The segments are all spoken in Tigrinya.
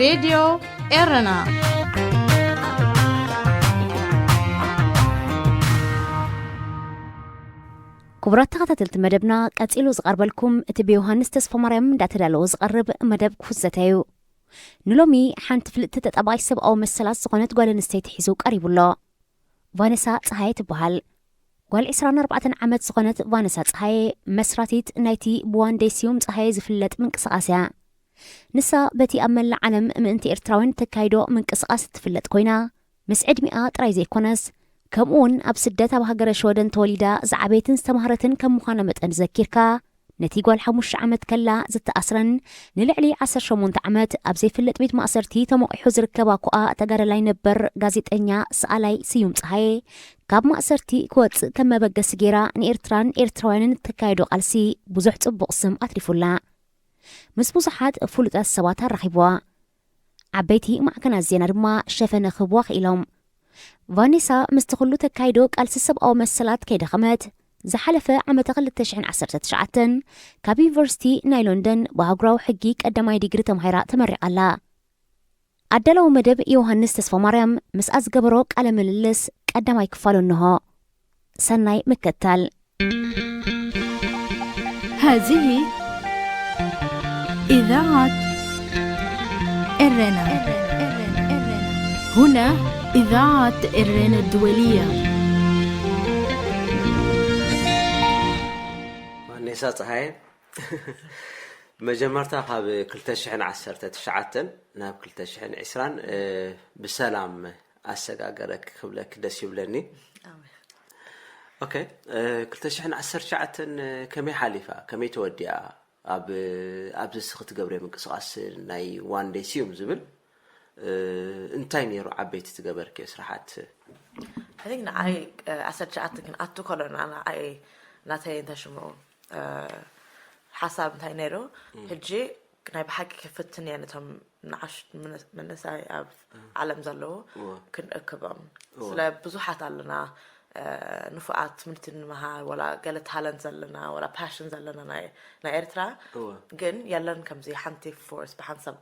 ሬድዮ ኤረና። ክቡራት ተኸታተልቲ መደብና፣ ቀጺሉ ዝቐርበልኩም እቲ ብዮሃንስ ተስፋማርያም እንዳተዳለወ ዝቐርብ መደብ ክፉት ዘተ እዩ። ንሎሚ ሓንቲ ፍልጥቲ ተጣባቒት ሰብኣዊ መሰላት ዝኾነት ጓል ኣንስተይቲ ሒዙ ቀሪቡ ኣሎ። ቫነሳ ጸሃየ ትበሃል። ጓል ዕስራን ኣርባዕተን ዓመት ዝኾነት ቫነሳ ጸሃየ መስራቲት ናይቲ ብዋንደይ ስዩም ጸሃየ ዝፍለጥ ምንቅስቓስ እያ። ንሳ በቲ ኣብ መላእ ዓለም ምእንቲ ኤርትራውያን ተካይዶ ምንቅስቓስ እትፍለጥ ኮይና፣ ምስ ዕድሚኣ ጥራይ ዘይኮነስ፣ ከምኡ እውን ኣብ ስደት ኣብ ሃገረ ሽወደን ተወሊዳ ዝዓበየትን ዝተማህረትን ከም ምዃና መጠን ዘኪርካ፣ ነቲ ጓል ሓሙሽተ ዓመት ከላ ዝተኣስረን ንልዕሊ ዓሰርተ ሸሞንተ ዓመት ኣብ ዘይፍለጥ ቤት ማእሰርቲ ተሞቒሑ ዝርከብ ኣኩኣ ተጋዳላይ ነበር ጋዜጠኛ ሰኣላይ ስዩም ጸሃየ ካብ ማእሰርቲ ክወጽእ ከም መበገሲ ገይራ ንኤርትራን ኤርትራውያንን እተካየዶ ቃልሲ ብዙሕ ጽቡቕ ስም ኣትሪፉላ። ምስ ብዙሓት ፍሉጣት ሰባት ኣራኺብዋ። ዓበይቲ ማዕከናት ዜና ድማ ሸፈነ ክህብዋ ክኢሎም። ቫኔሳ ምስቲ ኩሉ ተካይዶ ቃልሲ ሰብኣዊ መሰላት ከይደኸመት፣ ዝሓለፈ ዓመተ ክልተ ሽሕን ዓሰርተ ትሽዓተን ካብ ዩኒቨርሲቲ ናይ ሎንደን ብኣህጉራዊ ሕጊ ቀዳማይ ዲግሪ ተማሂራ ተመሪቓ ኣላ። ኣዳላዊ መደብ ዮሃንስ ተስፋማርያም ምስኣ ዝገበሮ ቃለ ምልልስ ቀዳማይ ክፋሉ እንሆ። ሰናይ ምክትታል። هذه إذاعة إرنا. هنا إذاعة إرنا الدولية. ቫኔሳ ጸሃየ፣ መጀመርታ ካብ ክልተ ሽሕን ዓሰርተ ትሽዓተን ናብ ክልተ ሽሕን ዕስራን ብሰላም ኣሰጋገረኪ ክብለኪ ደስ ይብለኒ። ኦኬ፣ ክልተ ሽሕን ዓሰርተ ትሽዓተን ከመይ ሓሊፋ? ከመይ ተወዲኣ? ኣብ ኣብዚ እስኺ ትገብርዮ ምንቅስቓስ ናይ ዋን ደይ ስዩም ዝብል እንታይ ነይሩ ዓበይቲ ትገበርክዮ ስራሓት? I think ንዓይ ዓሰርተ ትሽዓተ ክንኣቱ ከሎና ንዓይ ናተይ እንታይ ሽሙ ሓሳብ እንታይ ነይሩ፣ ሕጂ ናይ ብሓቂ ክፍትን እየ ነቶም ንኣሽ መንእሰይ ኣብ ዓለም ዘለዉ ክንእክቦም። ስለ ብዙሓት ኣለና ንፉዓት ትምህርቲ ንምሃር፣ ወላ ገለ ታለንት ዘለና፣ ወላ ፓሽን ዘለና ናይ ኤርትራ፣ ግን የለን ከምዚ ሓንቲ ፎርስ ብሓንሳብ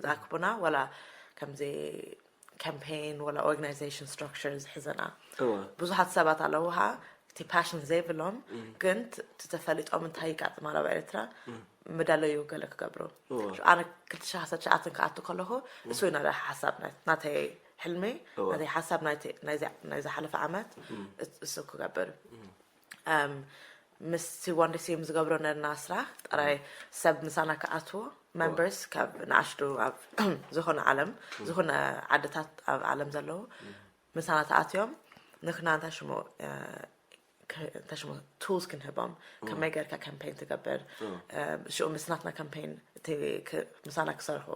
ዝኣክቡና፣ ወላ ከምዚ ካምፔን ወላ ኦርጋናይዜሽን ስትራክቸር ዝሕዘና ብዙሓት ሰባት ኣለዉ። ሃ እቲ ፓሽን ዘይብሎም ግን ተተፈሊጦም እንታይ ይጋጥም ኣሎ ኣብ ኤርትራ ምደለዩ ገለ ክገብሩ። ኣነ ክልተ ሽሕ ዓሰርተ ትሽዓተ ክኣቱ ከለኹ እሱ ናይ ሓሳብ ናተይ ሕልሚ ናተይ ሓሳብ ናይ ዝሓለፈ ዓመት እሱ ክገብር ምስቲ ዋንደሲም ዝገብሮ ነርና ስራሕ ጥራይ ሰብ ምሳና ክኣትዎ መምበርስ ካብ ንኣሽቱ ኣብ ዝኾነ ዓለም ዝኾነ ዓድታት ኣብ ዓለም ዘለዉ ምሳና ተኣትዮም ንክና እንታይ ሽሞ እንታይ ሽሞ ቱልስ ክንህቦም ከመይ ጌርካ ካምፔን ትገብር ሽኡ ምስ ናትና ካምፔን ምሳና ክሰርሑ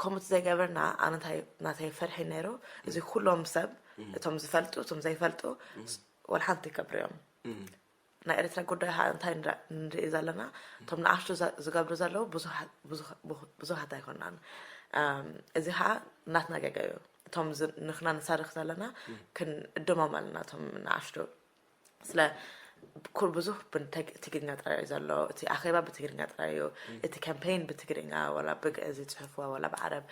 ከምኡ ዘይገበርና ኣነ ናተይ ፍርሒ ነይሩ እዚ ኩሎም ሰብ እቶም ዝፈልጡ እቶም ዘይፈልጡ ወላ ሓንቲ ይገብርዮም ናይ ኤርትራ ጉዳይ ካ እንታይ ንርኢ ዘለና እቶም ንኣሽቱ ዝገብሩ ዘለዉ ብዙሃት ኣይኮናን እዚ ካ ናትና ገጋ እዩ እቶም ንክና ንሰርኽ ዘለና ክንእድሞም ኣለና እቶም ንኣሽቱ ስለ ኩል ብዙህ ብትግርኛ ጥራይ እዩ ዘሎ እቲ ኣኼባ ብትግርኛ ጥራይ እዩ እቲ ካምፔን ብትግርኛ ወላ ብግእዝ ይፅሕፍዋ ወላ ብዓረብ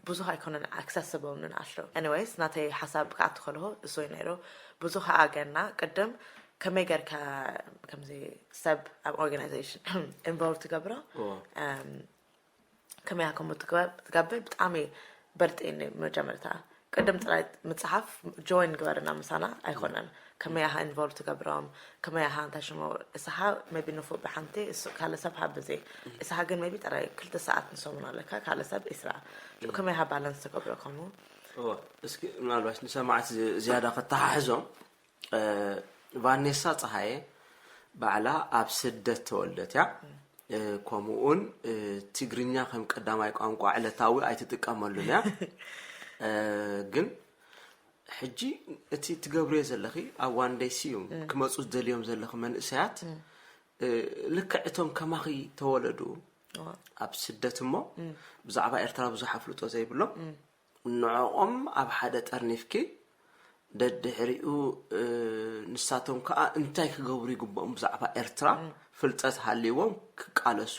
ብዙህ ኣይኮነን ኣክሰስብል ንንኣሽቱ anyways ናተይ ሓሳብ ክኣቱ ከለኹ እሱ እዩ ነይሩ ብዙህ ኣገና ቅድም ከመይ ገርካ ከምዚ ሰብ ኣብ ኦርጋናይዜሽን ኢንቮልቭ ትገብሮ ከመይ ከምኡ ትገብር ብጣዕሚ በልጢኒ መጀመርታ ቅድም ጥራይ ምፅሓፍ ጆይን ግበርና ምሳና ኣይኮነን ከመይ ኣሃ ኢንቮልቭ ትገብሮም ከመይ ኣሃ እንታይ ሽሞ እሳሓ ሜቢ ንፉዕ ብሓንቲ ካልእ ሰብ ሃብ ብዚ እሳሓ ግን ሜቢ ጥራይ ክልተ ሰዓት ንሰሙን ኣለካ ካልእ ሰብ ኢስራ ከመይ ኣሃ ባላንስ ትገብሮ ከምኡ እስኪ ምናልባት ንሰማዕቲ ዝያዳ ከተሓሕዞም ቫኔሳ ጸሃየ ባዕላ ኣብ ስደት ተወልደት እያ። ከምኡውን ትግርኛ ከም ቀዳማይ ቋንቋ ዕለታዊ ኣይትጥቀመሉን እያ። ግን ሕጂ እቲ ትገብርዮ ዘለኺ ኣብ ዋንደይ ስዩም ክመፁ ዝደልዮም ዘለኺ መንእሰያት ልክዕ እቶም ከማኺ ተወለዱ ኣብ ስደት እሞ ብዛዕባ ኤርትራ ብዙሕ ኣፍልጦ ዘይብሎም ንዕኦም ኣብ ሓደ ጠርኒፍኪ ደድሕሪኡ ንሳቶም ከዓ እንታይ ክገብሩ ይግብኦም ብዛዕባ ኤርትራ ፍልጠት ሃልይዎም ክቃለሱ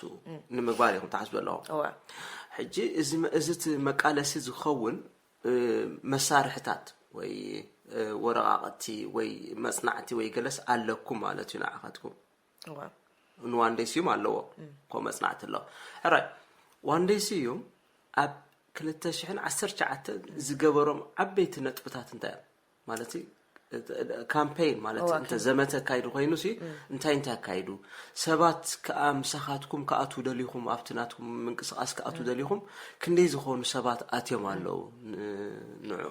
ንምግባር ኢኹም ትሓስቡ ዘለዎም ሕጂ እዚ መ- እዚ እቲ መቃለሲ ዝኸውን እ፣ መሳርሕታት ወይ እ፣ ወረቓቕቲ ወይ መጽናዕቲ ወይ ገለስ ኣለኩም ማለት እዩ ንዓኻትኩም። እዋ። ንዋንደይ ስዩም ኣለዎ። ኮ መጽናዕቲ ኣለዎ። ሕራይ ዋንደይ ስዩም ኣብ ክልተ ሽሕን ዓሰርተ ትሽዓተን ዝገበሮም ዓበይቲ ነጥብታት እንታይ እዮም? ማለት እዩ፣ ካምፔይን ማለት እዋ፣ እንተ ዘመተ ኣካይዱ ኮይኑ ሲ እንታይ እንታይ ኣካይዱ? ሰባት ከኣ ምሳኻትኩም ክኣትዉ ደሊኹም፣ ኣብቲ ናትኩም ምንቅስቃስ ክኣትዉ ደሊኹም ክንደይ ዝኾኑ ሰባት ኣትዮም ኣለዉ? ን- ንዑ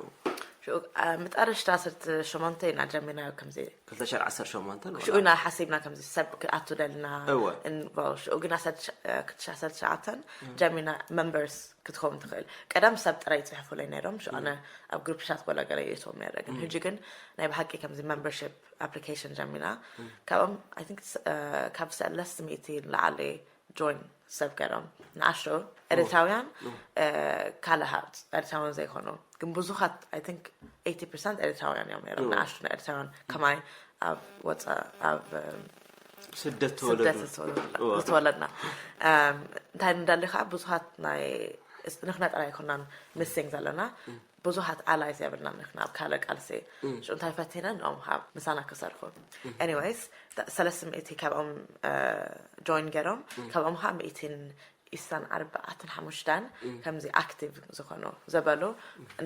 ሽኡ፣ አ፣ መጣረሽታ ዓሰርተ ሸሞንተ ኢና ጀሚርና ከምዚ። ክልተ ሽሕን ዓሰርተ ሸሞንተን ሽኡ ኢና ሓሲብና ከምዚ ሰብ ክኣቱ ደልና። እወ። እን- ዋ፣ ሽኡ ግን ዓሰርተ ትሽዓ፣ እ፣ ክልተ ሽሕ ዓሰርተ ትሽዓተን ጀሚርና members ክትኸውን ትኽእል። ቀደም ሰብ ጥራይ ይጽሕፉለይ ነይሮም። ሽኡ ኣነ ኣብ ግሩፕ ቻት ወላ ገለ ይእትዎም ነይረ። ግን ሕጂ ግን ናይ ብሓቂ ከምዚ membership application ጀሚርና። ካብኦም I think ስ- እ፣ ካብ ሰለስተ ሚእቲ ንላዕሊ join ሰብ ገይሮም። ንኣሽቱ ኤርትራውያን፣ እ፣ ካልእ ሃብት ኤርትራውያን ዘይኮኑ። ግን ብዙኻት I think eighty percent ኤርትራውያን እዮም ነይሮም። ንኣሽቱ ናይ ኤርትራውያን ከማይ ኣብ ወፃ ኣብ እ፣ ስደት ስደት ተወለዱ። ዝተወለድና- እዋ። ዝተወለድና። እም፣ እንታይ ንደሊ ከዓ ብዙሓት ናይ እስ- ንሕና ጥራይ ኣይኮናን missing ዘለና። ብዙሓት allies የብልና ንሕና ኣብ ካልእ ቃልሲ። ሽኡ እንታይ ፈቲነ ንኦም ከዓ ምሳና ክሰርሑ። Anyways፣ ተ- ሰለስተ ሚእቲ ካብኦም እ፣ join ገይሮም። ካብኦም ከዓ ሚእትን ኢሳን ኣርባዕተን ሓሙሽተን ከምዚ active ዝኾኑ ዘበሉ።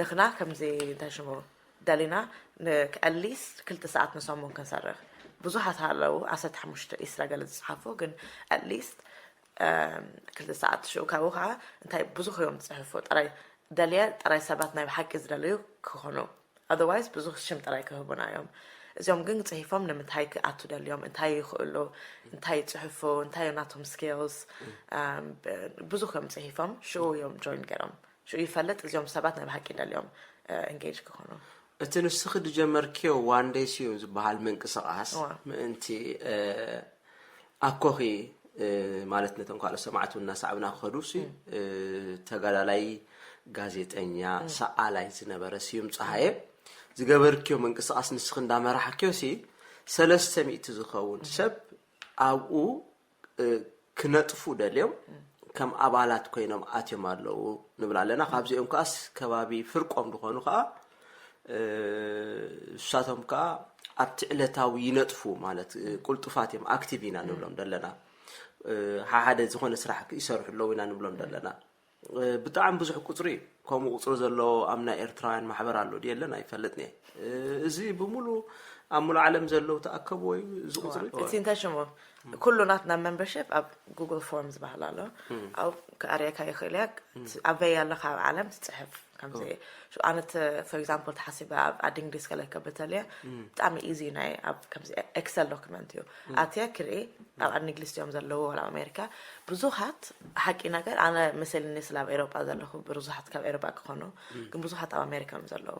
ንሕና ከምዚ እንታይ ሽሙ ደሊና ን- at least ክልተ ሰዓት ንሰሙን ክንሰርሕ። ብዙሓት ኣለዉ ዓሰርተ ሓሙሽተ ኢስራ ገለ ዝጽሓፉ። ግን at least እም፣ ክልተ ሰዓት። ሽኡ ካብኡ ከዓ እንታይ ብዙሕ እዮም ዝጽሕፉ። ጥራይ ደልየ ጥራይ ሰባት ናይ ብሓቂ ዝደለዩ ክኾኑ። Otherwise ብዙሕ ሽም ጥራይ ክህቡና እዮም። እዚኦም ግን ጽሒፎም ንምንታይ ክኣቱ ደልዮም፣ እንታይ ይኽእሉ፣ እንታይ ይጽሕፉ፣ እንታይ እዮም ናቶም skills፣ እም፣ ብ- ብዙሕ እዮም ጽሒፎም። ሽኡ እዮም join ገይሮም። ሽኡ ይፈልጥ እዚኦም ሰባት ናይ ብሓቂ ደልዮም እ፣ engage ክኾኑ። እቲ ንስኺ ዝጀመርክዮ ዋንደይ ስዩም ዝበሃል ምንቅስቃስ እዋ። ምእንቲ እ፣ ኣኮኺ እ፣ ማለት ነቶም ካልኦት ሰማዕቲ እውን እናሰዓብና ክኸዱ ሲ እ፣ ተጋዳላይ፣ ጋዜጠኛ፣ ሰኣላይ ዝነበረ ስዩም ፀሃየ ዝገበርክዮ ምንቅስቃስ ንስኺ እንዳመራሕክዮ ሲ ሰለስተ ሚእቲ ዝኸውን ሰብ ኣብኡ እ፣ ክነጥፉ ደልዮም ከም ኣባላት ኮይኖም ኣትዮም ኣለዉ ንብል ኣለና። ካብዚኦም ከኣስ ከባቢ ፍርቆም ዝኾኑ ከኣ እ፣ ንሳቶም ከኣ ኣብቲ ዕለታዊ ይነጥፉ ማለት እ፣ ቁልጡፋት እዮም፣ ኣክቲቭ ኢና ንብሎም ደለና። እ፣ ሓሓደ ዝኾነ ስራሕ ይሰርሑ ኣለዉ ኢና ንብሎም ደለና። እ፣ ብጣዕሚ ብዙሕ ቁፅሪ እዩ። ከምኡ ቁፅሪ ዘለዎ ኣብ ናይ ኤርትራውያን ማሕበር ኣሎ ድየለን ኣይፈልጥን እየ። እ፣ እዚ ብምሉ ኣብ ሙሉ ዓለም ዘለዉ ተኣከብዎ እዩ እዚ ቁፅሪ። እቲ እንታይ ሽሙ ኩሉ ናትና membership ኣብ ጉግል ፎርም ዝበሃል ኣሎ። ኣብ ክኣርየካ ይኽእል እያ። ኣበይ ኣለካ ኣብ ዓለም ትፅሕፍ ከምዚ። ኣነ for example ተሓሲበ ኣብ ዓዲ እንግሊዝ ከለከ በተለየ ብጣዕሚ easy ናይ ኣብ ከምዚ ኤክሰል ዶክመንት እዩ። ኣትየ ክርኢ ኣብ ዓዲ እንግሊዝ እዮም ዘለዉ ወላ ኣብ ኣሜሪካ። ብዙሓት ሓቂ ነገር ኣነ መሰልኒ ስለ ኣብ ኤሮጳ ዘለኹ ብዙሓት ካብ ኤሮጳ ክኾኑ ግን ብዙሓት ኣብ ኣሜሪካ እዮም ዘለዉ።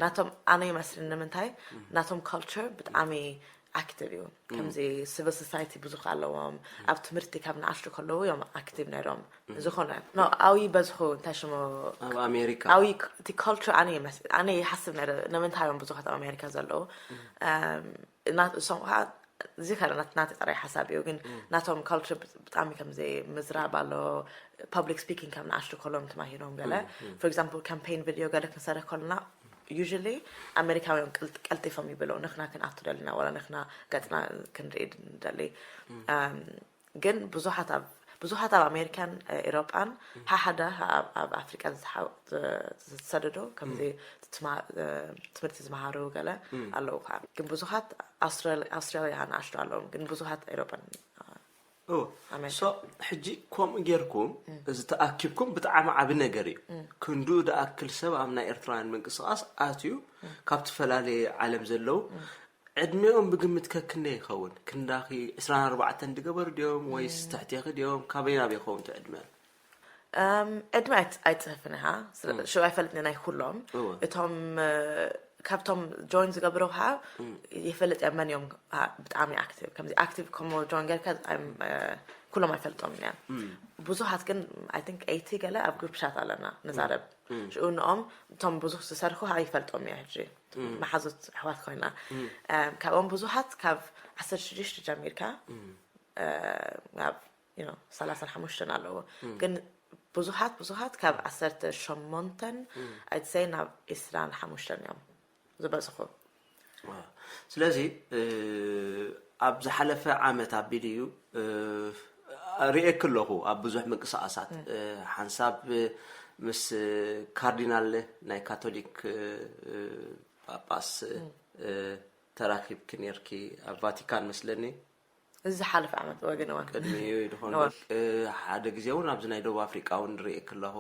ናቶም ኣነ ይመስልኒ ንምንታይ ናቶም culture ብጣዕሚ ኣክቲቭ እዩ። ከምዚ civil society ብዙሕ ኣለዎም። ኣብ ትምህርቲ ካብ ንኣሽቱ ከለዉ እዮም ኣክቲቭ ነይሮም። ዝኾነ ኖ ኣው ይበዝሑ እንታይ ሽሙ ኣብ ኣሜሪካ ኣው እቲ culture ኣነ ይመስ ኣነ ይሓስብ ነይረ ንምንታይ እዮም ብዙሓት ኣብ ኣሜሪካ ዘለዉ። እም፣ እና እሶም ከዓ እዚ ከለ ናት ናተ ጥራይ ሓሳብ እዩ ግን ናቶም culture ብጣዕሚ ከምዚ ምዝራብ ኣሎ። Public speaking ካብ ንኣሽቱ ከሎም ተማሂሮም ገለ for example campaign video ገለ ክንሰርሕ ከለና usually ኣሜሪካውያን ቀልጥ- ቀልጢፎም ይብለው ንሕና ክንኣቱ ደሊና ወላ ንሕና ገጽና ክንርኢ ንደሊ። እም፣ ግን ብዙሓት ኣብ ብዙሓት ኣብ ኣሜሪካን እ፣ ኤሮጳን ሓሓደ ኣብ ኣብ ኣፍሪቃ ዝተሓው- ዝ- ዝተሰደዱ ከምዚ ትማ- እ፣ ትምህርቲ ዝመሃሩ ገለ ኣለዉ ከዓ ግን ብዙሓት ኣውስትራሊ- ኣውስትራሊያ ንኣሽቱ ኣለዎም ግን ብዙሓት ኤሮጳን ኦ፣ ኣሜን። ሶ ሕጂ ከምኡ ጌርኩም እዚ ተኣኪብኩም ብጣዕሚ ዓቢ ነገር እዩ። ክንድኡ ደኣክል ሰብ ኣብ ናይ ኤርትራውያን ምንቅስቃስ ኣትዩ ካብ ዝተፈላለየ ዓለም ዘለዉ ዕድሜኦም ብግምት ከክንደይ ይኸውን? ክንዳኺ ዕስራን ኣርባዕተን ድገበሩ ድዮም ወይስ ትሕቴኺ ድዮም? ካበይ ናብ ይኸውን እቲ ዕድመ? እም፣ ዕድመ ኣይት- ኣይትጽሕፍን ኢኻ። ስለ- ሽዑ ኣይፈልጥን ናይ ኩሎም እወ። እቶም እ፣ ካብቶም ጆይን ዝገብሩ ከዓ ይፈልጥ እያ መን እዮም አ፣ ብጣዕሚ ኣክቲቭ ከምዚ ኣክቲቭ ከምኡ ጆይን ጌርካ ኣይም- እ፣ ኩሎም ኣይፈልጦም እያ። ብዙሓት ግን I think eighty ገለ ኣብ ግሩፕ ቻት ኣለና ንዛረብ። ሽኡ ንኦም እቶም ብዙሕ ዝሰርሑ ከዓ ይፈልጦም እያ ሕጂ መሓዙት ኣሕዋት ኮይና። እም፣ ካብኦም ብዙሓት ካብ ዓሰርተ ሽዱሽተ ጀሚርካ እ፣ ናብ you know ሰላሳን ሓሙሽተን ኣለዎ። ግን ብዙሓት ብዙሓት ካብ ዓሰርተ ሸሞንተን ኣይትሰይ ናብ ዕስራን ሓሙሽተን እዮም ዝበዝሑ። ስለዚ ኣብ ዝሓለፈ ዓመት ኣቢሉ እዩ ርእየኪ ኣለኹ ኣብ ብዙሕ ምንቅስቃሳት ሓንሳብ ምስ ካርዲናል ናይ ካቶሊክ ጳጳስ ተራኪብኪ ነርኪ ኣብ ቫቲካን መስለኒ። እዚ ዝሓለፈ ዓመት ወግን እዋን ቅድሚኡ ይድኾን ሓደ ግዜ እውን ኣብዚ ናይ ደቡብ ኣፍሪቃ እውን ርእየኪ ኣለኹ።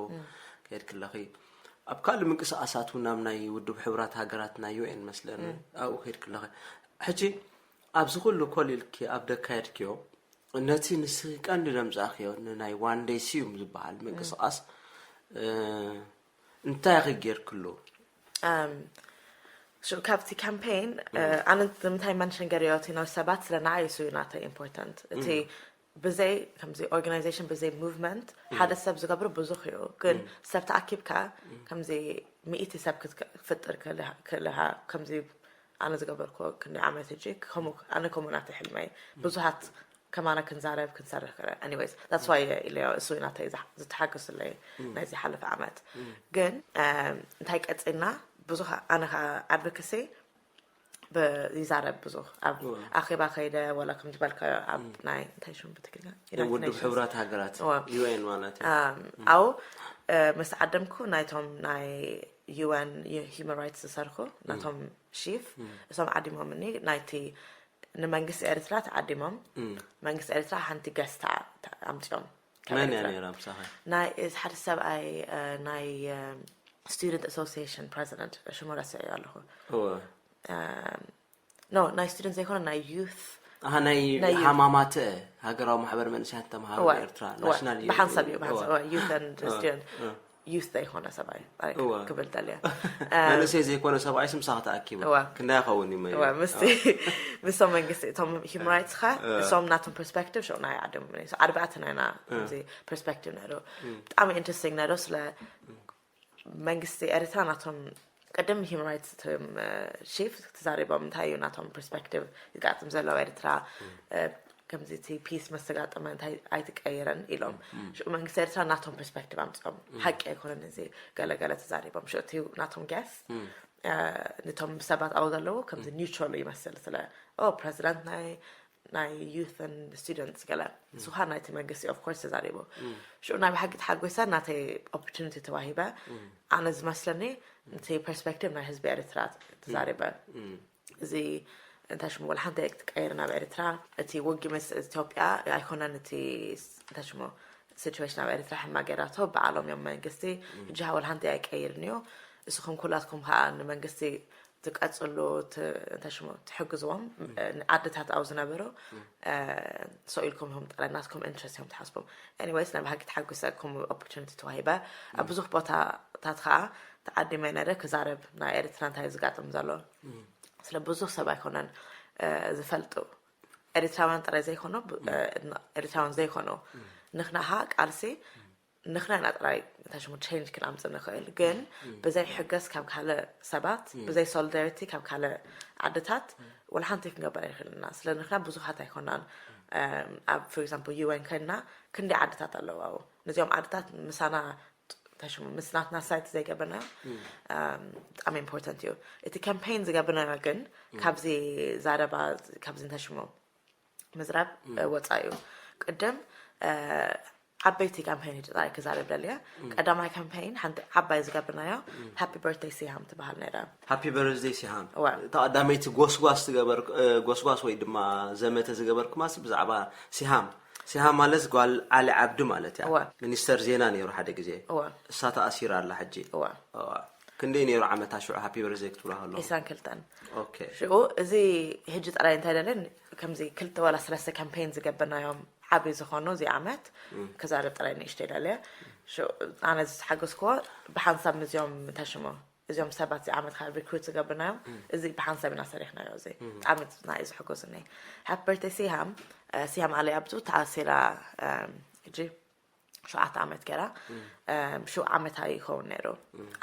ከይድኪ ኣለኺ ኣብ ካልእ ምንቅስቃሳት እውን ናብ ናይ ውድብ ሕቡራት ሃገራት ናይ ዩኤን መስለኒ ኣብኡ ከይድኪ ኣለኺ። ሕጂ ኣብዚ ኩሉ ኮሊልኪ ኣብ ደካየድክዮ ነቲ ንስኺ ቀንዲ ደምፃእክዮ ንናይ ዋን ደይ ሲዩም ዝበሃል ምንቅስቃስ እንታይ ኢኺ ጌርክሉ? ካብቲ ካምፔን ኣነ ንምንታይ መንሽን ገርዮ እቲ ናብ ሰባት ስለ ንዓይ እሱ ናተይ ኢምፖርታንት እቲ ብዘይ ከምዚ ኦርጋናይዜሽን ብዘይ ሙቭመንት ሓደ ሰብ ዝገብሮ ብዙሕ እዩ። ግን ሰብ ተኣኪብካ ከምዚ ሚእቲ ሰብ ክትፍጥር ክልሃ ከምዚ ኣነ ዝገበርኩ ክንዲ ዓመት እጂ ኣነ ከምኡ ናተ ሕልመይ ብዙሃት ከማና ክንዛረብ ክንሰርሕ ክረ anyways that's why ኢለዮ እሱ ናተይ ዝተሓገሱለይ ናይ ዝሓለፈ ዓመት። ግን እንታይ ቀፂልና ብዙ ኣነ ከዓ ኣድቮኬሲ ይዛረብ ብዙ ኣብ ኣኼባ ከይደ ወላ ከም ዝበልካዮ ኣብ ናይ እንታይ ሽም ብትግርኛ ውድብ ሕቡራት ሃገራት ዩኤን ማለት ኣብኡ ምስ ዓደምኩ ናይቶም ናይ ዩኤን ሂማን ራይትስ ዝሰርኩ ናቶም ሺፍ እሶም ዓዲሞምኒ ናይቲ ንመንግስቲ ኤርትራ ተዓዲሞም መንግስቲ ኤርትራ ሓንቲ ገስታ ኣምፅኦም መን እያ ነይራ ምሳኻ? ናይ ሓደ ሰብኣይ ናይ ስቱደንት ኣሶሲሽን ፕረዚደንት ሽሙ ረስዐዮ ኣለኹ። ኖ ናይ ስቱደንት ዘይኮነ ናይ ዩት ኣሃ ናይ ናይ ዩት። ሃማማተ ሃገራዊ ማሕበር መንእሰያት ተምሃሮ እወ፣ ኤርትራ እወ፣ ናሽናል ዩት ብሓንሳብ እዩ እዩ። ብሓንሳብ እወ። እወ፣ ዩት ኤንድ እወ፣ ስቱደንት እወ። ዩት ዘይኮነ ሰብኣይ ኣይ፣ እወ። ክብል ደልየ መንእሰይ ዘይኮነ ሰብኣይ ስምሳኻ ተኣኪቡ እወ። ክንዳይ ኸውን እዩ መ እወ፣ ምስቲ ምስቶም መንግስቲ እቶም ሂማን ራይትስ ኸ እወ። እሶም ናቶም ፐርስፔክቲቭ ሸው ናይ ዓደም እሱ ኣርባዕተ ናይና ከምዚ ፐርስፔክቲቭ ነዶ ብጣዕሚ ኢንትረስቲንግ ነዶ ስለ መንግስቲ ኤርትራ ናቶም ቅድም ሂማን ራይትስ ቺፍ ተዛሪቦም እንታይ እዩ ናቶም ፐርስፔክቲቭ ዝጋጥም ዘለዉ ኤርትራ ከምዚ እቲ ፒስ መስተጋጠመ እንታይ ኣይትቀይረን ኢሎም ሽኡ መንግስቲ ኤርትራ ናቶም ፐርስፔክቲቭ ኣምፅኦም ሓቂ ኣይኮነን እዚ ገለገለ ተዛሪቦም ሽኡ እቲ ናቶም ጋስ ንቶም ሰባት ኣብኡ ዘለዉ ከምዚ ኒውትራል ይመስል ስለ ኦ ፕረዚደንት ናይ ናይ youth and students ገለ ንስኻ ናይቲ መንግስቲ of course ተዛሪቡ ሽዑ ናይ ብሓቂ ተሓጒሰ ናተይ opportunity ተዋሂበ ኣነ ዝመስለኒ እቲ perspective ናይ ህዝቢ ኤርትራ ተዛሪበ እዚ እንታይ ሽሙ ወላ ሓንቲ ክትቀይር ናብ ኤርትራ እቲ ውጊ ምስ ኢትዮጵያ ኣይኮነን እቲ እንታይ ሽሙ situation ኣብ ኤርትራ ሕማ ገይራቶ በዓሎም እዮም መንግስቲ ሕጂ ወላ ሓንቲ ኣይቀይርን እዩ እስኹም ኩላትኩም ከዓ ንመንግስቲ ትቀፅሉ እንታይ ሽሙ ትሕግዝዎም ዓድታት ኣብ ዝነበሩ ሰው ኢልኩም ኢኹም ጥራይ ናትኩም interest እዮም ትሓስቦም anyways ናይ ብሓቂ ተሓጒሰ ኩም opportunity ተዋሂበ ኣብ ብዙሕ ቦታታት ከዓ ተዓዲመ ነረ ክዛረብ ናይ ኤርትራ እንታይ ዝጋጥም ዘሎ ስለ ብዙሕ ሰብ ኣይኮነን ዝፈልጡ ኤርትራውያን ጥራይ ዘይኮኑ ኤርትራውያን ዘይኮኑ ንክናሃ ቃልሲ ንኽና ኢና ጥራይ እንታይ ሽሙ change ክነምፅእ ንኽእል ግን ብዘይ ሕገዝ ካብ ካልእ ሰባት ብዘይ solidarity ካብ ካልእ ዓድታት ወላ ሓንቲ ክንገበር ኣይኽእልና ስለ ንኽና ብዙሓት ኣይኮናን ኣብ for example UN ከድና ክንደይ ዓድታት ኣለዉ ኣብኡ ነዚኦም ዓድታት ምሳና እንታይ ሽሙ ምስ ናትና side ዘይገበርናዮ ብጣዕሚ important እዩ እቲ campaign ዝገብርናዮ ግን ካብዚ ዛረባ ካብዚ እንታይ ሽሙ ምዝራብ ወፃኢ እዩ ቅድም ዓበይቲ ካምፓይን ጥራይ ክዛረብ ደልየ ቀዳማይ ካምፓይን ሓንቲ ዓባይ ዝገብርናዮ happy birthday ሲሃም ትበሃል ነይራ happy birthday ሲሃም እዋ። እታ ቀዳመይቲ ጎስጓስ ትገበር ጎስጓስ ወይ ድማ ዘመተ ዝገበርኩማሲ ብዛዕባ ሲሃም ሲሃም ማለት ጓል ዓሊ ዓብዲ ማለት እያ እዋ። ሚኒስተር ዜና ነይሩ ሓደ ግዜ እዋ። እሳ ተኣሲራ ኣላ ሕጂ እዋ። እዋ። ክንደይ ነይሩ ዓመታ ሽዑ happy birthday ክትብላ ከሎ ዒስራን ክልተን okay ሽኡ እዚ ሕጂ ጥራይ እንታይ ደለን ከምዚ ክልተ ዋላ ሰለስተ ካምፔን ዝገበርናዮም ዓብዪ ዝኾኑ እዚ ዓመት ክዛረብ ጥራይ ንእሽተይ ደልየ ሽኡ ኣነ ዝተሓገዝክዎ ብሓንሳብ ምስዚኦም እንታይ ሽሙ እዚኦም ሰባት እዚ ዓመት ከዓ ሪክሩት ዝገብርናዮም እዚ ብሓንሳብ ኢና ሰሪሕናዮ እዚ ብጣዕሚ ናይ እዚ ሕጎስኒ happy birthday ሲሃም ሲሃም ዓሊ ኣብቱ ተኣሲራ ሕጂ ሸውዓተ ዓመት ገይራ ሽው ዓመታ ይኸውን ነይሩ